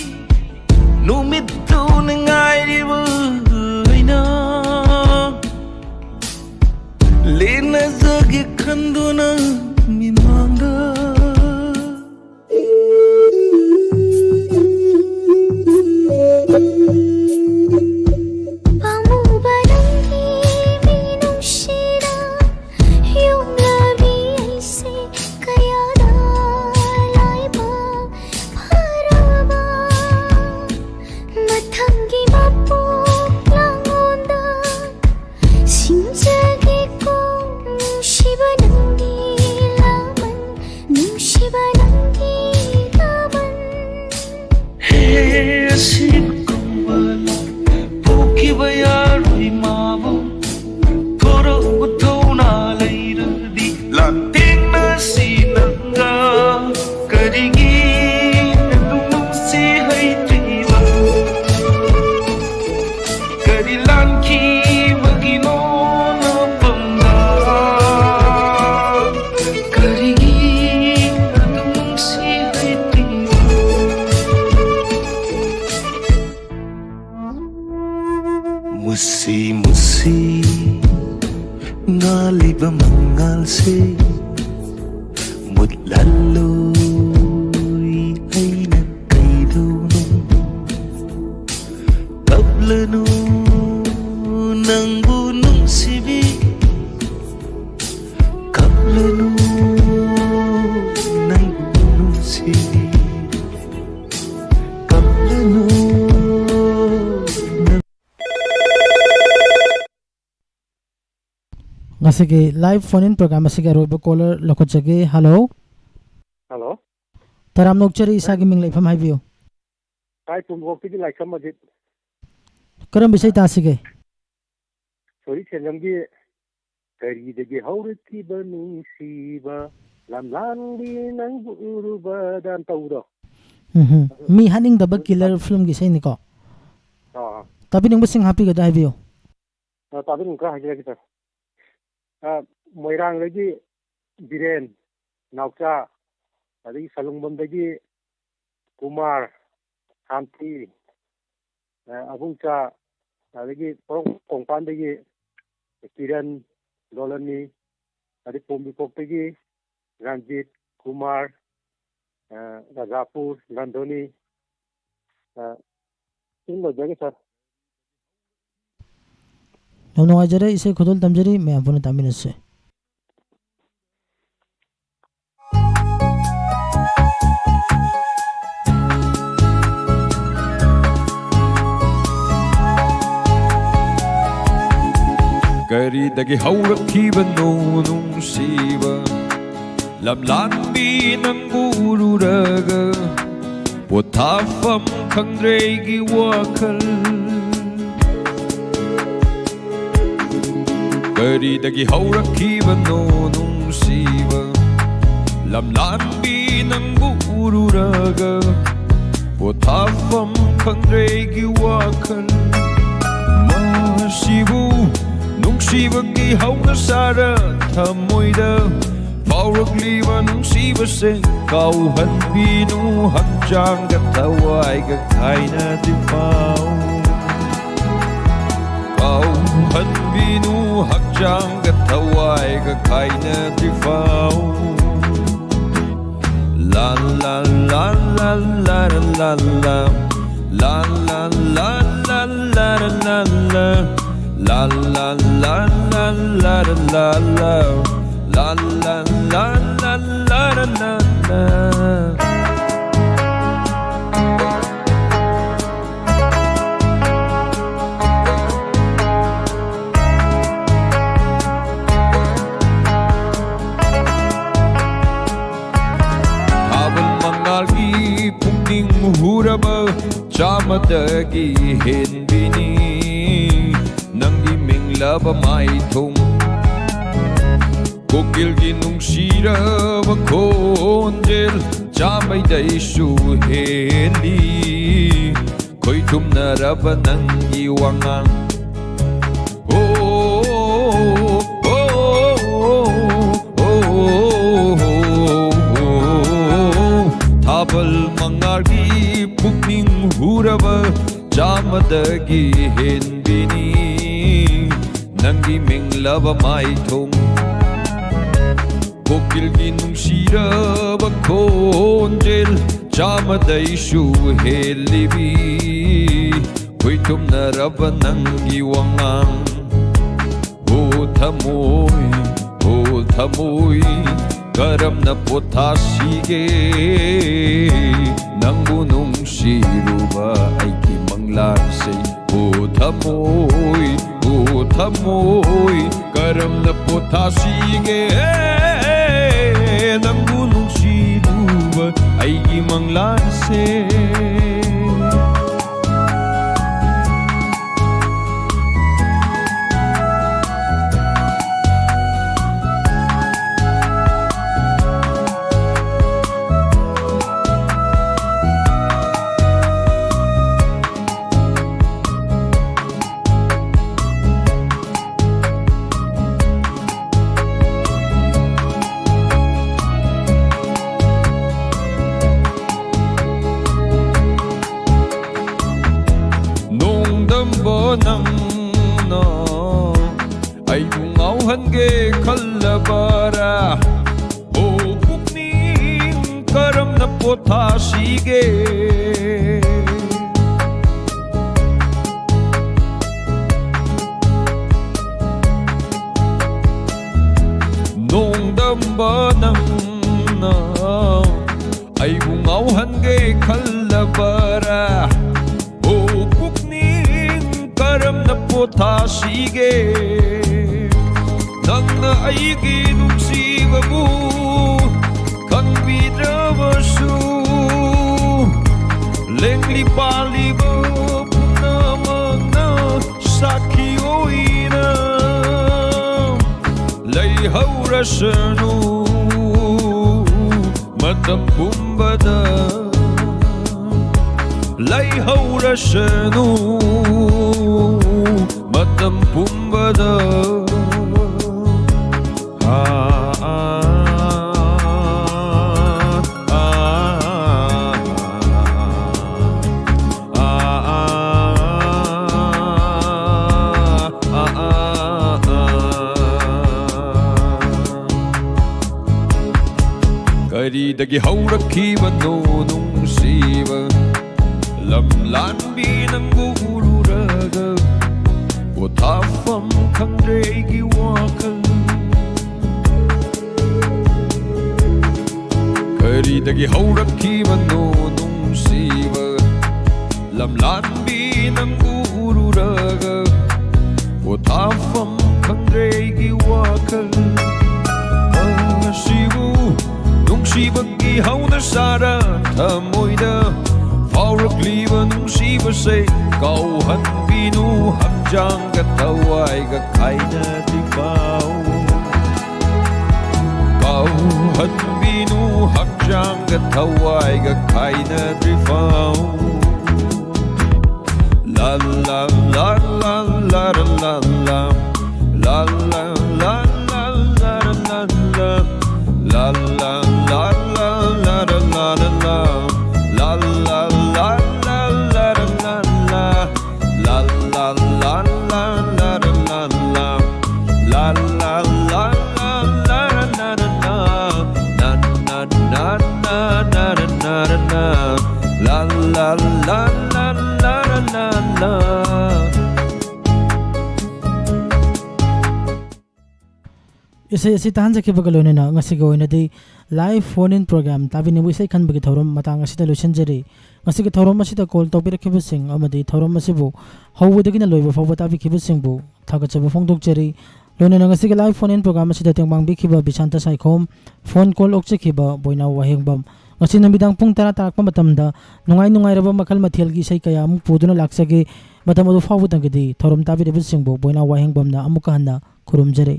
ꯅꯨꯃꯤꯠꯇꯨ ꯉꯥꯏꯔꯤꯕ ꯑꯩꯅ ꯂꯦꯟꯅꯖꯒꯦ ꯈꯟꯗꯨꯅ ꯃꯤꯠꯃꯥꯡꯗ꯫ ꯄꯥꯝꯃꯨꯕ ꯅꯪꯒꯤ ꯃꯤꯅꯨꯡꯁꯤꯗ ꯌꯣꯛꯂꯕꯤ ꯑꯩꯁꯦ ꯀꯌꯥꯗ ꯂꯥꯏꯕꯛ ꯐꯔꯕ꯫ ꯃꯊꯪꯒꯤ ꯃꯄꯣꯛ ꯂꯥꯡꯂꯣꯟꯗ ꯁꯤꯡꯖꯒꯦꯀꯣ ꯅꯨꯡꯁꯤꯕ ꯅꯪꯒꯤ ꯂꯥꯃꯟ, ꯅꯨꯡꯁꯤꯕ ꯅꯪꯒꯤ ꯂꯥꯃꯟ꯫ ꯍꯦ ꯑꯁꯤꯕ ꯀꯧꯕ ꯂꯥꯟ ꯄꯣꯛꯈꯤꯕ ꯌꯥꯔꯣꯏ ꯃꯥꯕꯨ꯫ ꯊꯣꯔꯛꯎ ꯊꯧꯅꯥ ꯂꯩꯔꯗꯤ ꯂꯥꯟꯊꯦꯡꯅꯁꯤ ꯅꯪꯒ꯫ ꯀꯔꯤꯒꯤ ꯑꯗꯨꯝ ꯅꯨꯡꯁꯤ ꯍꯩꯇ꯭ꯔꯤꯕ? ꯀꯔꯤ ꯂꯥꯟꯈꯤꯕꯒꯤꯅꯣ ꯅꯄꯝꯗ? ꯀꯔꯤꯒꯤ ꯑꯗꯨꯝ ꯅꯨꯡꯁꯤ ꯍꯩꯇ꯭ꯔꯤꯕ? ꯃꯨꯁꯤ ꯃꯨꯁꯤ ꯉꯥꯜꯂꯤꯕ ꯃꯉꯥꯜꯁꯦ ꯃꯨꯠꯍꯜꯂꯣꯏ ꯑꯩꯅ ꯀꯩꯗꯧꯅꯣ? ꯀꯞꯂꯅꯨ ꯅꯪꯕꯨ ꯅꯨꯡꯁꯤꯕꯤ, ꯀꯞꯂꯅꯨ ꯅꯪꯕꯨ ꯅꯨꯡꯁꯤꯕꯤ, ꯀꯞꯂꯅꯨ ꯅꯪ- ꯉꯁꯤ ꯑꯩꯈꯣꯏꯒꯤ live phone in program ꯑꯁꯤꯒꯤ ꯑꯔꯣꯏꯕ caller ꯂꯧꯈꯠꯆꯒꯦ꯫ Hello꯫ Hello꯫ ꯇꯔꯥꯝꯅ ꯑꯣꯛꯆꯔꯤ, ꯏꯁꯥꯒꯤ ꯃꯤꯡ ꯂꯩꯐꯝ ꯍꯥꯏꯕꯤꯌꯨ꯫ ꯇꯥꯏ, ꯄꯨꯡꯀꯣꯛꯇꯒꯤ ꯂꯥꯏꯁ꯭ꯔꯝ ꯑꯖꯤꯠ꯫ ꯀꯔꯝꯕ ꯏꯁꯩ ꯇꯥꯁꯤꯒꯦ? ꯁꯣꯔꯤ ꯁꯦꯟꯖꯝꯒꯤ "ꯀꯔꯤꯗꯒꯤ ꯍꯧꯔꯛꯈꯤꯕ ꯅꯨꯡꯁꯤꯕ, ꯂꯝꯂꯥꯟꯕꯤ ꯅꯪꯕꯨ ꯎꯔꯨꯕꯗ" ꯇꯧꯕꯗꯣ꯫ ꯎꯝ ꯍꯝ꯫ ꯃꯤ ꯍꯥꯠꯅꯤꯡꯗꯕ ꯑꯗꯨ ꯀꯤꯂꯔ ꯇꯥ-, ꯐꯤꯂꯝꯒꯤ ꯏꯁꯩꯅꯤꯀꯣ꯫ ꯑꯥ, ꯑꯥ꯫ ꯇꯥꯕꯤꯅꯤꯡꯕꯁꯤꯡ ꯍꯥꯞꯄꯤꯒꯗ꯭ꯔꯥ ꯍꯥꯏꯕꯤꯌꯨ꯫ ꯑ, ꯇꯥꯕꯤꯅꯤꯡꯕ ꯈꯔ ꯍꯥꯏꯖꯔꯛꯀꯦ, ꯁꯥꯔ꯫ ꯑ, ꯃꯣꯏꯔꯥꯡꯗꯒꯤ ꯕꯤꯔꯦꯟ ꯅꯥꯎꯆꯥ, ꯑꯗꯒꯤ ꯁꯂꯨꯡꯕꯝꯗꯒꯤ ꯀꯨꯃꯥꯔ, ꯁꯥꯟꯇꯤ, ꯑ, ꯑꯕꯨꯡꯆꯥ, ꯑꯗꯒꯤ ꯄꯣꯔꯣꯝ ꯀꯣꯡꯄꯥꯟꯗꯒꯤ ꯀꯤꯔꯟ, ꯗꯣꯂꯅꯤ, ꯑꯗꯩ ꯄꯣꯝꯕꯤꯈꯣꯛꯇꯒꯤ ꯔꯟꯖꯤꯠ, ꯀꯨꯃꯥꯔ, ꯑ, ꯔꯥꯖꯥꯄꯨꯔ, ꯅꯟꯗꯣꯅꯤ, ꯑ, ꯁꯤ ꯂꯣꯏꯖꯔꯒꯦ, ꯁꯥꯔ꯫ ꯌꯥꯝ ꯅꯨꯡꯉꯥꯏꯖꯔꯦ, ꯏꯁꯩ ꯈꯨꯗꯣꯜ ꯇꯝꯖꯔꯤ, ꯃꯌꯥꯝ ꯄꯨꯟꯅ ꯇꯥꯃꯤꯟꯅꯁꯤ꯫ ꯀꯔꯤꯗꯒꯤ ꯍꯧꯔꯛꯈꯤꯕꯅꯣ ꯅꯨꯡꯁꯤꯕ, ꯂꯝꯂꯥꯟꯕꯤ ꯅꯪꯕꯨ ꯎꯔꯨꯔꯒ, ꯄꯣꯊꯥꯐꯝ ꯈꯪꯗ꯭ꯔꯦ ꯑꯩꯒꯤ ꯋꯥꯈꯜ꯫ ꯀꯔꯤꯗꯒꯤ ꯍꯧꯔꯛꯈꯤꯕꯅꯣ ꯅꯨꯡꯁꯤꯕ, ꯂꯝꯂꯥꯟꯕꯤ ꯅꯪꯕꯨ ꯎꯔꯨꯔꯒ, ꯄꯣꯊꯥꯐꯝ ꯈꯪꯗ꯭ꯔꯦ ꯑꯩꯒꯤ ꯋꯥꯈꯜ꯫ ꯃꯁꯤꯕꯨ ꯅꯨꯡꯁꯤꯕꯒꯤ ꯍꯧꯅꯁꯥꯔ ꯊꯃꯣꯏꯗ ꯐꯥꯎꯔꯛꯂꯤꯕ ꯅꯨꯡꯁꯤꯕꯁꯦ ꯀꯥꯎꯍꯟꯕꯤꯅꯨ, ꯍꯛꯆꯥꯡꯒ ꯊꯋꯥꯏꯒ ꯈꯥꯏꯅꯗ꯭ꯔꯤ ꯐꯥꯎ꯫ ꯀꯥꯎꯍꯟꯕꯤꯅꯨ, ꯍꯛꯆꯥꯡꯒ ꯊꯋꯥꯏꯒ ꯈꯥꯏꯅꯗ꯭ꯔꯤ ꯐꯥꯎ꯫ ꯂꯥ ꯂꯥ ꯂꯥ ꯂꯥ ꯂꯥ ꯂꯥ ꯂꯥ꯫ ꯂꯥ ꯂꯥ ꯂꯥ ꯂꯥ ꯂꯥ ꯂꯥ ꯂꯥ꯫ ꯂꯥ ꯂꯥ ꯂꯥ ꯂꯥ ꯂꯥ ꯂꯥ ꯂꯥ꯫ ꯂꯥ ꯂꯥ ꯂꯥ ꯂꯥ ꯂꯥ ꯂꯥ ꯂꯥ꯫ ꯆꯥꯝꯃꯗꯒꯤ ꯍꯦꯟꯕꯤꯅꯤ ꯅꯪꯒꯤ ꯃꯤꯡꯂꯕ ꯃꯥꯏꯊꯣꯡ꯫ ꯀꯣꯀꯤꯜꯒꯤ ꯅꯨꯡꯁꯤꯔꯕ ꯈꯣꯟꯖꯦꯜ ꯆꯥꯝꯃꯩꯗꯩꯁꯨ ꯍꯦꯜꯂꯤ ꯈꯣꯏꯊꯨꯝꯅꯔꯕ ꯅꯪꯒꯤ ꯋꯥꯉꯥꯡ꯫ ꯑꯣ, ꯑꯣ, ꯑꯣ, ꯑꯣ, ꯑꯣ, ꯑꯣ, ꯊꯥꯕꯜ ꯃꯉꯥꯜꯒꯤ ꯄꯨꯛꯅꯤꯡ ꯍꯨꯔꯕ ꯆꯥꯝꯃꯗꯒꯤ ꯍꯦꯟꯕꯤꯅꯤ ꯅꯪꯒꯤ ꯃꯤꯡꯂꯕ ꯃꯥꯏꯊꯣꯡ꯫ ꯀꯣꯀꯤꯜꯒꯤ ꯅꯨꯡꯁꯤꯔꯕ ꯈꯣꯟꯖꯦꯜ ꯆꯥꯝꯃꯗꯩꯁꯨ ꯍꯦꯜꯂꯤꯕꯤ ꯈꯣꯏꯊꯨꯝꯅꯔꯕ ꯅꯪꯒꯤ ꯋꯥꯉꯥꯡ꯫ ꯑꯣ ꯊꯃꯣꯏ, ꯑꯣ ꯊꯃꯣꯏ, ꯀꯔꯝꯅ ꯄꯣꯊꯥꯁꯤꯒꯦ ꯅꯪꯕꯨ ꯅꯨꯡꯁꯤꯔꯨꯕ ꯑꯩꯒꯤ ꯃꯪꯂꯥꯟꯁꯦ꯫ ꯑꯣ ꯊꯃꯣꯏ, ꯑꯣ ꯊꯃꯣꯏ, ꯀꯔꯝꯅ ꯄꯣꯊꯥꯁꯤꯒꯦ ꯅꯪꯕꯨ ꯅꯨꯡꯁꯤꯔꯨꯕ ꯑꯩꯒꯤ ꯃꯪꯂꯥꯟꯁꯦ꯫ ꯅꯣꯡꯗꯝꯕ ꯅꯪꯅ ꯑꯩꯕꯨ ꯉꯥꯎꯍꯟꯒꯦ ꯈꯜꯂꯕꯔꯥ? ꯑꯣ ꯄꯨꯛꯅꯤꯡ ꯀꯔꯝꯅ ꯄꯣꯊꯥꯁꯤꯒꯦ? ꯅꯣꯡꯗꯝꯕ ꯅꯪꯅ ꯑꯩꯕꯨ ꯉꯥꯎꯍꯟꯒꯦ ꯈꯜꯂꯕꯔꯥ? ꯑꯣ ꯄꯨꯛꯅꯤꯡ ꯀꯔꯝꯅ ꯄꯣꯊꯥꯁꯤꯒꯦ? ꯅꯪꯅ ꯑꯩꯒꯤ ꯅꯨꯡꯁꯤꯕꯕꯨ ꯈꯪꯕꯤꯗ꯭ꯔꯕꯁꯨ, ꯂꯦꯡꯂꯤꯕ ꯂꯩꯍꯧꯔꯁꯅꯨ ꯃꯇꯝ ꯄꯨꯝꯕꯗ, ꯂꯩꯍꯧꯔꯁꯅꯨ ꯃꯇꯝ ꯄꯨꯝꯕꯗ꯫ ꯑꯥ, ꯑꯥ, ꯑꯥ, ꯑꯥ, ꯑꯥ, ꯑꯥ, ꯑꯥ, ꯑꯥ, ꯑꯥ, ꯑꯥ, ꯑꯥ꯫ ꯀꯔꯤꯗꯒꯤ ꯍꯧꯔꯛꯈꯤꯕꯅꯣ ꯅꯨꯡꯁꯤꯕ? ꯂꯝꯂꯥꯟꯕꯤ ꯅꯪꯕꯨ ꯎꯔꯨꯔꯒ ꯄꯣꯊꯥꯐꯝ ꯈꯪꯗ꯭ꯔꯦ ꯑꯩꯒꯤ ꯋꯥꯈꯜ꯫ ꯀꯔꯤꯗꯒꯤ ꯍꯧꯔꯛꯈꯤꯕꯅꯣ ꯅꯨꯡꯁꯤꯕ? ꯂꯝꯂꯥꯟꯕꯤ ꯅꯪꯕꯨ ꯎꯔꯨꯔꯒ ꯄꯣꯊꯥꯐꯝ ꯈꯪꯗ꯭ꯔꯦ ꯑꯩꯒꯤ ꯋꯥꯈꯜ꯫ ꯉꯁꯤꯕꯨ ꯅꯨꯡꯁꯤꯕꯒꯤ ꯍꯧꯅ ꯁꯥꯔ ꯊꯃꯣꯏꯗ ꯐꯥꯎꯔꯛꯂꯤꯕ ꯅꯨꯡꯁꯤꯕꯁꯦ ꯀꯥꯎꯍꯟꯕꯤꯅꯨ ꯍꯛꯆꯥꯡꯒ ꯊꯋꯥꯏꯒ ꯈꯥꯏꯅꯗ꯭ꯔꯤ ꯐꯥꯎ꯫ ꯀꯥꯎꯍꯟꯕꯤꯅꯨ ꯍꯛꯆꯥꯡꯒ ꯊꯋꯥꯏꯒ ꯈꯥꯏꯅꯗ꯭ꯔꯤ ꯐꯥꯎ꯫ ꯂꯥ ꯂꯥ ꯂꯥ ꯂꯥ ꯂꯥ ꯂꯥ ꯂꯥ꯫ ꯂꯥ ꯂꯥ ꯂꯥ ꯂꯥ ꯂꯥ ꯂꯥ ꯂꯥ꯫ ꯂꯥ ꯂꯥ ꯂꯥ ꯂꯥ ꯂꯥ ꯂꯥ ꯂꯥ ꯂꯥ꯫ ꯂꯥ ꯂꯥ ꯂꯥ ꯂꯥ ꯂꯥ ꯂꯥ ꯂꯥ꯫ ꯂꯥ ꯂꯥ ꯂꯥ ꯂꯥ ꯂꯥ ꯂꯥ ꯂꯥ꯫ ꯂꯥ ꯂꯥ ꯂꯥ ꯂꯥ ꯂꯥ ꯂꯥ ꯂꯥ ꯂꯥ꯫ ꯂꯥ ꯂꯥ ꯂꯥ ꯂꯥ ꯂꯥ ꯂꯥ ꯂꯥ ꯂꯥ꯫ ꯂꯥ ꯂꯥ ꯂꯥ ꯂꯥ ꯂꯥ ꯂꯥ ꯂꯥ꯫ ꯏꯁꯩ ꯑꯁꯤ ꯇꯥꯍꯟꯖꯈꯤꯕꯒ ꯂꯣꯏꯅꯅ ꯉꯁꯤꯒꯤ ꯑꯣꯏꯅꯗꯤ live phone in program ꯇꯥꯕꯤꯅꯤꯡꯕ ꯏꯁꯩ ꯈꯟꯕꯒꯤ ꯊꯧꯔꯝ ꯃꯇꯥꯡ ꯑꯁꯤꯗ ꯂꯣꯏꯁꯤꯟꯖꯔꯤ꯫ ꯉꯁꯤꯒꯤ ꯊꯧꯔꯝ ꯑꯁꯤꯗ call ꯇꯧꯕꯤꯔꯛꯈꯤꯕꯁꯤꯡ ꯑꯃꯗꯤ ꯊꯧꯔꯝ ꯑꯁꯤꯕꯨ ꯍꯧꯕꯗꯒꯤꯅ ꯂꯣꯏꯕ ꯐꯥꯎꯕ ꯇꯥꯕꯤꯈꯤꯕꯁꯤꯡꯕꯨ ꯊꯥꯒꯠꯆꯕ ꯐꯣꯡꯗꯣꯛꯆꯔꯤ꯫ ꯂꯣꯏꯅꯅ ꯉꯁꯤꯒꯤ live phone in program ꯑꯁꯤꯗ ꯇꯦꯡꯕꯥꯡꯕꯤꯈꯤꯕ ꯕꯤꯁꯥꯟꯇ ꯁꯥꯏꯈꯣꯝ, phone call ꯑꯣꯛꯆꯈꯤꯕ ꯕꯣꯏꯅꯥꯎ ꯋꯥꯍꯦꯡꯕꯝ꯫ ꯉꯁꯤ ꯅꯨꯃꯤꯗꯥꯡ ꯄꯨꯡ ꯇꯔꯥ ꯇꯥꯔꯛꯄ ꯃꯇꯝꯗ ꯅꯨꯡꯉꯥꯏ ꯅꯨꯡꯉꯥꯏꯔꯕ ꯃꯈꯜ ꯃꯊꯦꯜꯒꯤ ꯏꯁꯩ ꯀꯌꯥ ꯑꯃꯨꯛ ꯄꯨꯗꯨꯅ ꯂꯥꯛꯆꯒꯦ꯫ ꯃꯇꯝ ꯑꯗꯨ ꯐꯥꯎꯕꯗꯒꯤꯗꯤ ꯊꯧꯔꯝ ꯇꯥꯕꯤꯔꯤꯕꯁꯤꯡꯕꯨ ꯕꯣꯏꯅꯥꯎ ꯋꯥꯍꯦꯡꯕꯝꯅ ꯑꯃꯨꯛꯀ ꯍꯟꯅ ꯈꯨꯔꯨꯝꯖꯔꯤ꯫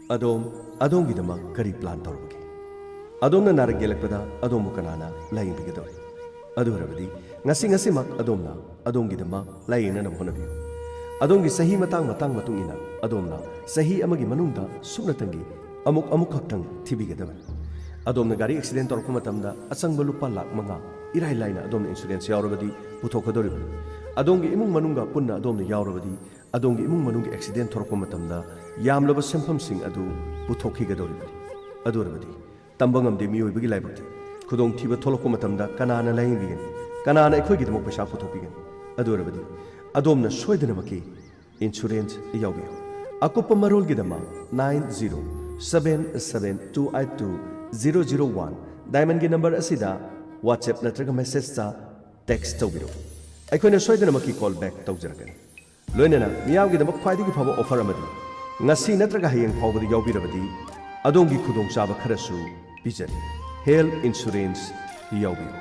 ꯑꯗꯣꯝ, ꯑꯗꯣꯝꯒꯤꯗꯃꯛ ꯀꯔꯤ plan ꯇꯧꯔꯕꯒꯦ? ꯑꯗꯣꯝꯅ ꯅꯥꯔꯛ ꯌꯦꯛꯂꯛꯄꯗ ꯑꯗꯣꯝꯕꯨ ꯀꯅꯥꯅ ꯂꯥꯌꯦꯡꯕꯤꯒꯗꯧꯔꯤ? ꯑꯗꯨ ꯑꯣꯏꯔꯕꯗꯤ, ꯉꯁꯤ, ꯉꯁꯤꯃꯛ ꯑꯗꯣꯝꯅ ꯑꯗꯣꯝꯒꯤꯗꯃꯛ ꯂꯥꯌꯦꯡꯅꯅꯕ ꯍꯣꯠꯅꯕꯤꯌꯨ꯫ ꯑꯗꯣꯝꯒꯤ ꯆꯍꯤ ꯃꯇꯥꯡ ꯃꯇꯥꯡ ꯃꯇꯨꯡ ꯏꯟꯅ ꯑꯗꯣꯝꯅ ꯆꯍꯤ ꯑꯃꯒꯤ ꯃꯅꯨꯡꯗ ꯁꯨꯞꯅꯇꯪꯒꯤ ꯑꯃꯨꯛ ꯑꯃꯨꯛꯈꯛꯇꯪ ꯊꯤꯕꯤꯒꯗꯕꯅꯤ꯫ ꯑꯗꯣꯝꯅ ꯒꯥꯔꯤ accident ꯇꯧꯔꯛꯄ ꯃꯇꯝꯗ ꯑꯆꯪꯕ ꯂꯨꯄꯥ ꯂꯥꯈ ꯃꯉꯥ ꯏꯔꯥꯏ ꯂꯥꯏꯅ ꯑꯗꯣꯝꯅ insurance ꯌꯥꯎꯔꯕꯗꯤ ꯄꯨꯊꯣꯛꯀꯗꯧꯔꯤꯕꯅꯤ꯫ ꯑꯗꯣꯝꯒꯤ ꯏꯃꯨꯡ ꯃꯅꯨꯡꯒ ꯄꯨꯟꯅ ꯑꯗꯣꯝꯅ ꯌꯥꯎꯔꯕꯗꯤ, ꯑꯗꯣꯝꯒꯤ ꯏꯃꯨꯡ ꯃꯅꯨꯡꯒꯤ accident ꯊꯣꯔꯛꯄ ꯃꯇꯝꯗ ꯌꯥꯝꯂꯕ ꯁꯦꯟꯐꯝꯁꯤꯡ ꯑꯗꯨ ꯄꯨꯊꯣꯛꯈꯤꯒꯗꯧꯔꯤꯕꯅꯤ꯫ ꯑꯗꯨ ꯑꯣꯏꯔꯕꯗꯤ, ꯇꯝꯕ ꯉꯝꯗꯦ ꯃꯤꯑꯣꯏꯕꯒꯤ ꯂꯥꯏꯕꯛꯇꯤ꯫ ꯈꯨꯗꯣꯡꯊꯤꯕ ꯊꯣꯛꯂꯛꯄ ꯃꯇꯝꯗ ꯀꯅꯥꯅ ꯂꯥꯌꯦꯡꯕꯤꯒꯅꯤ? ꯀꯅꯥꯅ ꯑꯩꯈꯣꯏꯒꯤꯗꯃꯛ ꯄꯩꯁꯥ ꯄꯨꯊꯣꯛꯄꯤꯒꯅꯤ? ꯑꯗꯨ ꯑꯣꯏꯔꯕꯗꯤ, ꯑꯗꯣꯝꯅ ꯁꯣꯏꯗꯅꯃꯛꯀꯤ insurance ꯌꯥꯎꯕꯤꯌꯨ꯫ ꯑꯀꯨꯞꯄ ꯃꯔꯣꯜꯒꯤꯗꯃꯛ nine zero seven seven two eight two zero zero one Diamondꯒꯤ number ꯑꯁꯤꯗ WhatsApp ꯅꯠꯇ꯭ꯔꯒ messageꯇ text ꯇꯧꯕꯤꯔꯛꯎ꯫ ꯑꯩꯈꯣꯏꯅ ꯁꯣꯏꯗꯅꯃꯛꯀꯤ call back ꯇꯧꯖꯔꯛꯀꯅꯤ꯫ ꯂꯣꯏꯅꯅ ꯃꯤꯌꯥꯝꯒꯤꯗꯃꯛ ꯈ꯭ꯋꯥꯏꯗꯒꯤ ꯐꯕ offer ꯑꯃꯗꯤ ꯉꯁꯤ ꯅꯠꯇ꯭ꯔꯒ ꯍꯌꯦꯡ ꯐꯥꯎꯕꯗ ꯌꯥꯎꯕꯤꯔꯕꯗꯤ ꯑꯗꯣꯝꯒꯤ ꯈꯨꯗꯣꯡꯆꯥꯕ ꯈꯔꯁꯨ ꯄꯤꯖꯔꯤ꯫ Health insurance ꯌꯥꯎꯕꯤꯌꯨ꯫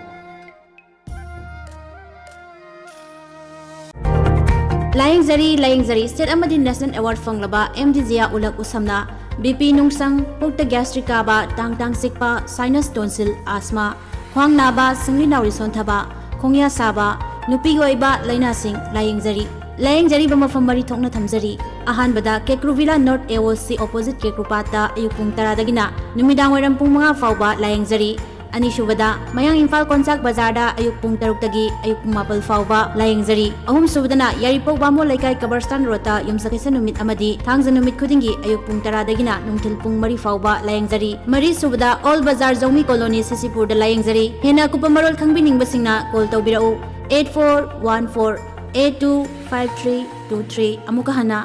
ꯂꯥꯌꯦꯡꯖꯔꯤ, ꯂꯥꯌꯦꯡꯖꯔꯤ꯫ State ꯑꯃꯗꯤ national award ꯐꯪꯂꯕ ꯑꯦꯝ ꯗꯤ ꯖꯤꯌꯥ ꯎꯂꯛ ꯎꯁꯝꯅ, ꯕꯤ ꯄꯤ ꯅꯨꯡꯁꯪ, ꯄꯨꯛꯇ gastric ꯀꯥꯕ, ꯇꯥꯡ ꯇꯥꯡ ꯆꯤꯛꯄ, sinus, tonsil, asthma, ꯈ꯭ꯋꯥꯡ ꯅꯥꯕ, ꯁꯤꯡꯂꯤ ꯅꯥꯎꯔꯤ ꯁꯣꯟꯊꯕ, ꯈꯣꯡꯌꯥ ꯁꯥꯕ, ꯅꯨꯄꯤꯒꯤ ꯑꯣꯏꯕ ꯂꯥꯏꯅꯥꯁꯤꯡ ꯂꯥꯌꯦꯡꯖꯔꯤ꯫ ꯂꯥꯌꯦꯡꯖꯔꯤꯕ ꯃꯐꯝ ꯃꯔꯤ ꯊꯣꯛꯅ ꯊꯝꯖꯔꯤ꯫ ꯑꯍꯥꯟꯕꯗ ꯀꯦꯀ꯭ꯔꯨꯚꯤꯂꯥ North A O C opposite ꯀꯦꯀ꯭ꯔꯨꯄꯥꯠꯇ ꯑꯌꯨꯛ ꯄꯨꯡ ꯇꯔꯥꯗꯒꯤꯅ ꯅꯨꯃꯤꯗꯥꯡ ꯋꯥꯏꯔꯝ ꯄꯨꯡ ꯃꯉꯥ ꯐꯥꯎꯕ ꯂꯥꯌꯦꯡꯖꯔꯤ꯫ ꯑꯅꯤꯁꯨꯕꯗ ꯃꯌꯥꯡ ꯏꯝꯐꯥꯜ ꯀꯣꯟꯆꯥꯛ ꯕꯖꯥꯔꯗ ꯑꯌꯨꯛ ꯄꯨꯡ ꯇꯔꯨꯛꯇꯒꯤ ꯑꯌꯨꯛ ꯄꯨꯡ ꯃꯥꯄꯜ ꯐꯥꯎꯕ ꯂꯥꯌꯦꯡꯖꯔꯤ꯫ ꯑꯍꯨꯝꯁꯨꯕꯗꯅ ꯌꯥꯏꯔꯤꯄꯣꯛ ꯕꯥꯃꯣꯟ ꯂꯩꯀꯥꯏ ꯀꯕꯔꯁꯇꯥꯟ ꯔꯣꯗꯇ ꯌꯨꯝꯁꯀꯩꯁ ꯅꯨꯃꯤꯠ ꯑꯃꯗꯤ ꯊꯥꯡꯖ ꯅꯨꯃꯤꯠ ꯈꯨꯗꯤꯡꯒꯤ ꯑꯌꯨꯛ ꯄꯨꯡ ꯇꯔꯥꯗꯒꯤꯅ ꯅꯨꯡꯊꯤꯜ ꯄꯨꯡ ꯃꯔꯤ ꯐꯥꯎꯕ ꯂꯥꯌꯦꯡꯖꯔꯤ꯫ ꯃꯔꯤꯁꯨꯕꯗ ꯑꯣꯜ ꯕꯖꯥꯔ ꯖꯧꯃꯤ ꯀꯣꯂꯣꯅꯤ ꯁꯤꯁꯤꯄꯨꯔꯗ ꯂꯥꯌꯦꯡꯖꯔꯤ꯫ ꯍꯦꯟꯅ ꯑꯀꯨꯞꯄ ꯃꯔꯣꯜ ꯈꯪꯕꯤꯅꯤꯡꯕꯁꯤꯡꯅ call ꯇꯧꯕꯤꯔꯛꯎ, eight four one four eight two five three two three꯫ ꯑꯃꯨꯛꯀ ꯍꯟꯅ,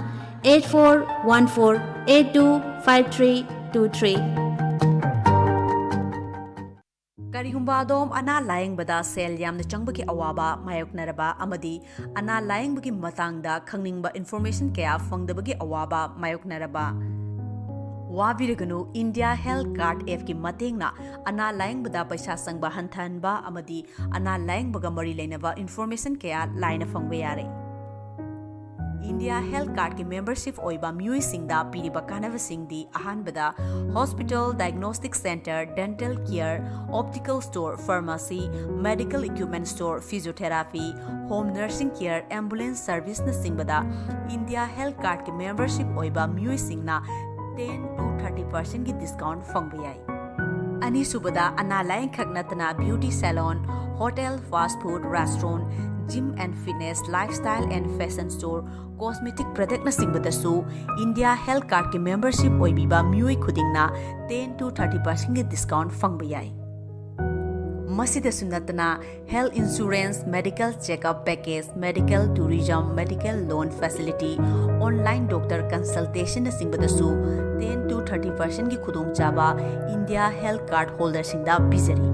eight four one four eight two five three two three꯫ ꯀꯔꯤꯒꯨꯝꯕ ꯑꯗꯣꯝ ꯑꯅꯥ ꯂꯥꯌꯦꯡꯕꯗ ꯁꯦꯜ ꯌꯥꯝꯅ ꯆꯪꯕꯒꯤ ꯑꯋꯥꯕ ꯃꯥꯌꯣꯛꯅꯔꯕ ꯑꯃꯗꯤ ꯑꯅꯥ ꯂꯥꯌꯦꯡꯕꯒꯤ ꯃꯇꯥꯡꯗ ꯈꯪꯅꯤꯡꯕ information ꯀꯌꯥ ꯐꯪꯗꯕꯒꯤ ꯑꯋꯥꯕ ꯃꯥꯌꯣꯛꯅꯔꯕ, ꯋꯥꯕꯤꯔꯒꯅꯨ, India Health Card appꯀꯤ ꯃꯇꯦꯡꯅ ꯑꯅꯥ ꯂꯥꯌꯦꯡꯕꯗ ꯄꯩꯁꯥ ꯆꯪꯕ ꯍꯟꯊꯍꯟꯕ ꯑꯃꯗꯤ ꯑꯅꯥ ꯂꯥꯌꯦꯡꯕꯒ ꯃꯔꯤ ꯂꯩꯅꯕ information ꯀꯌꯥ ꯂꯥꯏꯅ ꯐꯪꯕ ꯌꯥꯔꯦ꯫ India Health Cardꯀꯤ membership ꯑꯣꯏꯕ ꯃꯤꯑꯣꯏꯁꯤꯡꯗ ꯄꯤꯔꯤꯕ ꯀꯥꯟꯅꯕꯁꯤꯡꯗꯤ, ꯑꯍꯥꯟꯕꯗ, hospital, diagnostic center, dental care, optical store, pharmacy, medical equipment store, physiotherapy, home nursing care, ambulance serviceꯅꯆꯤꯡꯕꯗ India Health Cardꯀꯤ membership ꯑꯣꯏꯕ ꯃꯤꯑꯣꯏꯁꯤꯡꯅ ten to thirty percentꯀꯤ discount ꯐꯪꯕ ꯌꯥꯏ꯫ ꯑꯅꯤꯁꯨꯕꯗ, ꯑꯅꯥ ꯂꯥꯌꯦꯡꯈꯛ ꯅꯠꯇꯅ beauty salon, hotel, fast food, restaurant, gym and fitness, lifestyle and fashion store, cosmetic productꯅꯆꯤꯡꯕꯗꯁꯨ India Health Cardꯀꯤ membership ꯑꯣꯏꯕꯤꯕ ꯃꯤꯑꯣꯏ ꯈꯨꯗꯤꯡꯅ ten to thirty percentꯀꯤ discount ꯐꯪꯕ ꯌꯥꯏ꯫ ꯃꯁꯤꯗꯁꯨ ꯅꯠꯇꯅ, health insurance, medical checkup package, medical tourism, medical loan facility, online doctor consultationꯅꯆꯤꯡꯕꯗꯁꯨ ten to thirty percentꯀꯤ ꯈꯨꯗꯣꯡꯆꯥꯕ India Health Card holderꯁꯤꯡꯗ ꯄꯤꯖꯔꯤ꯫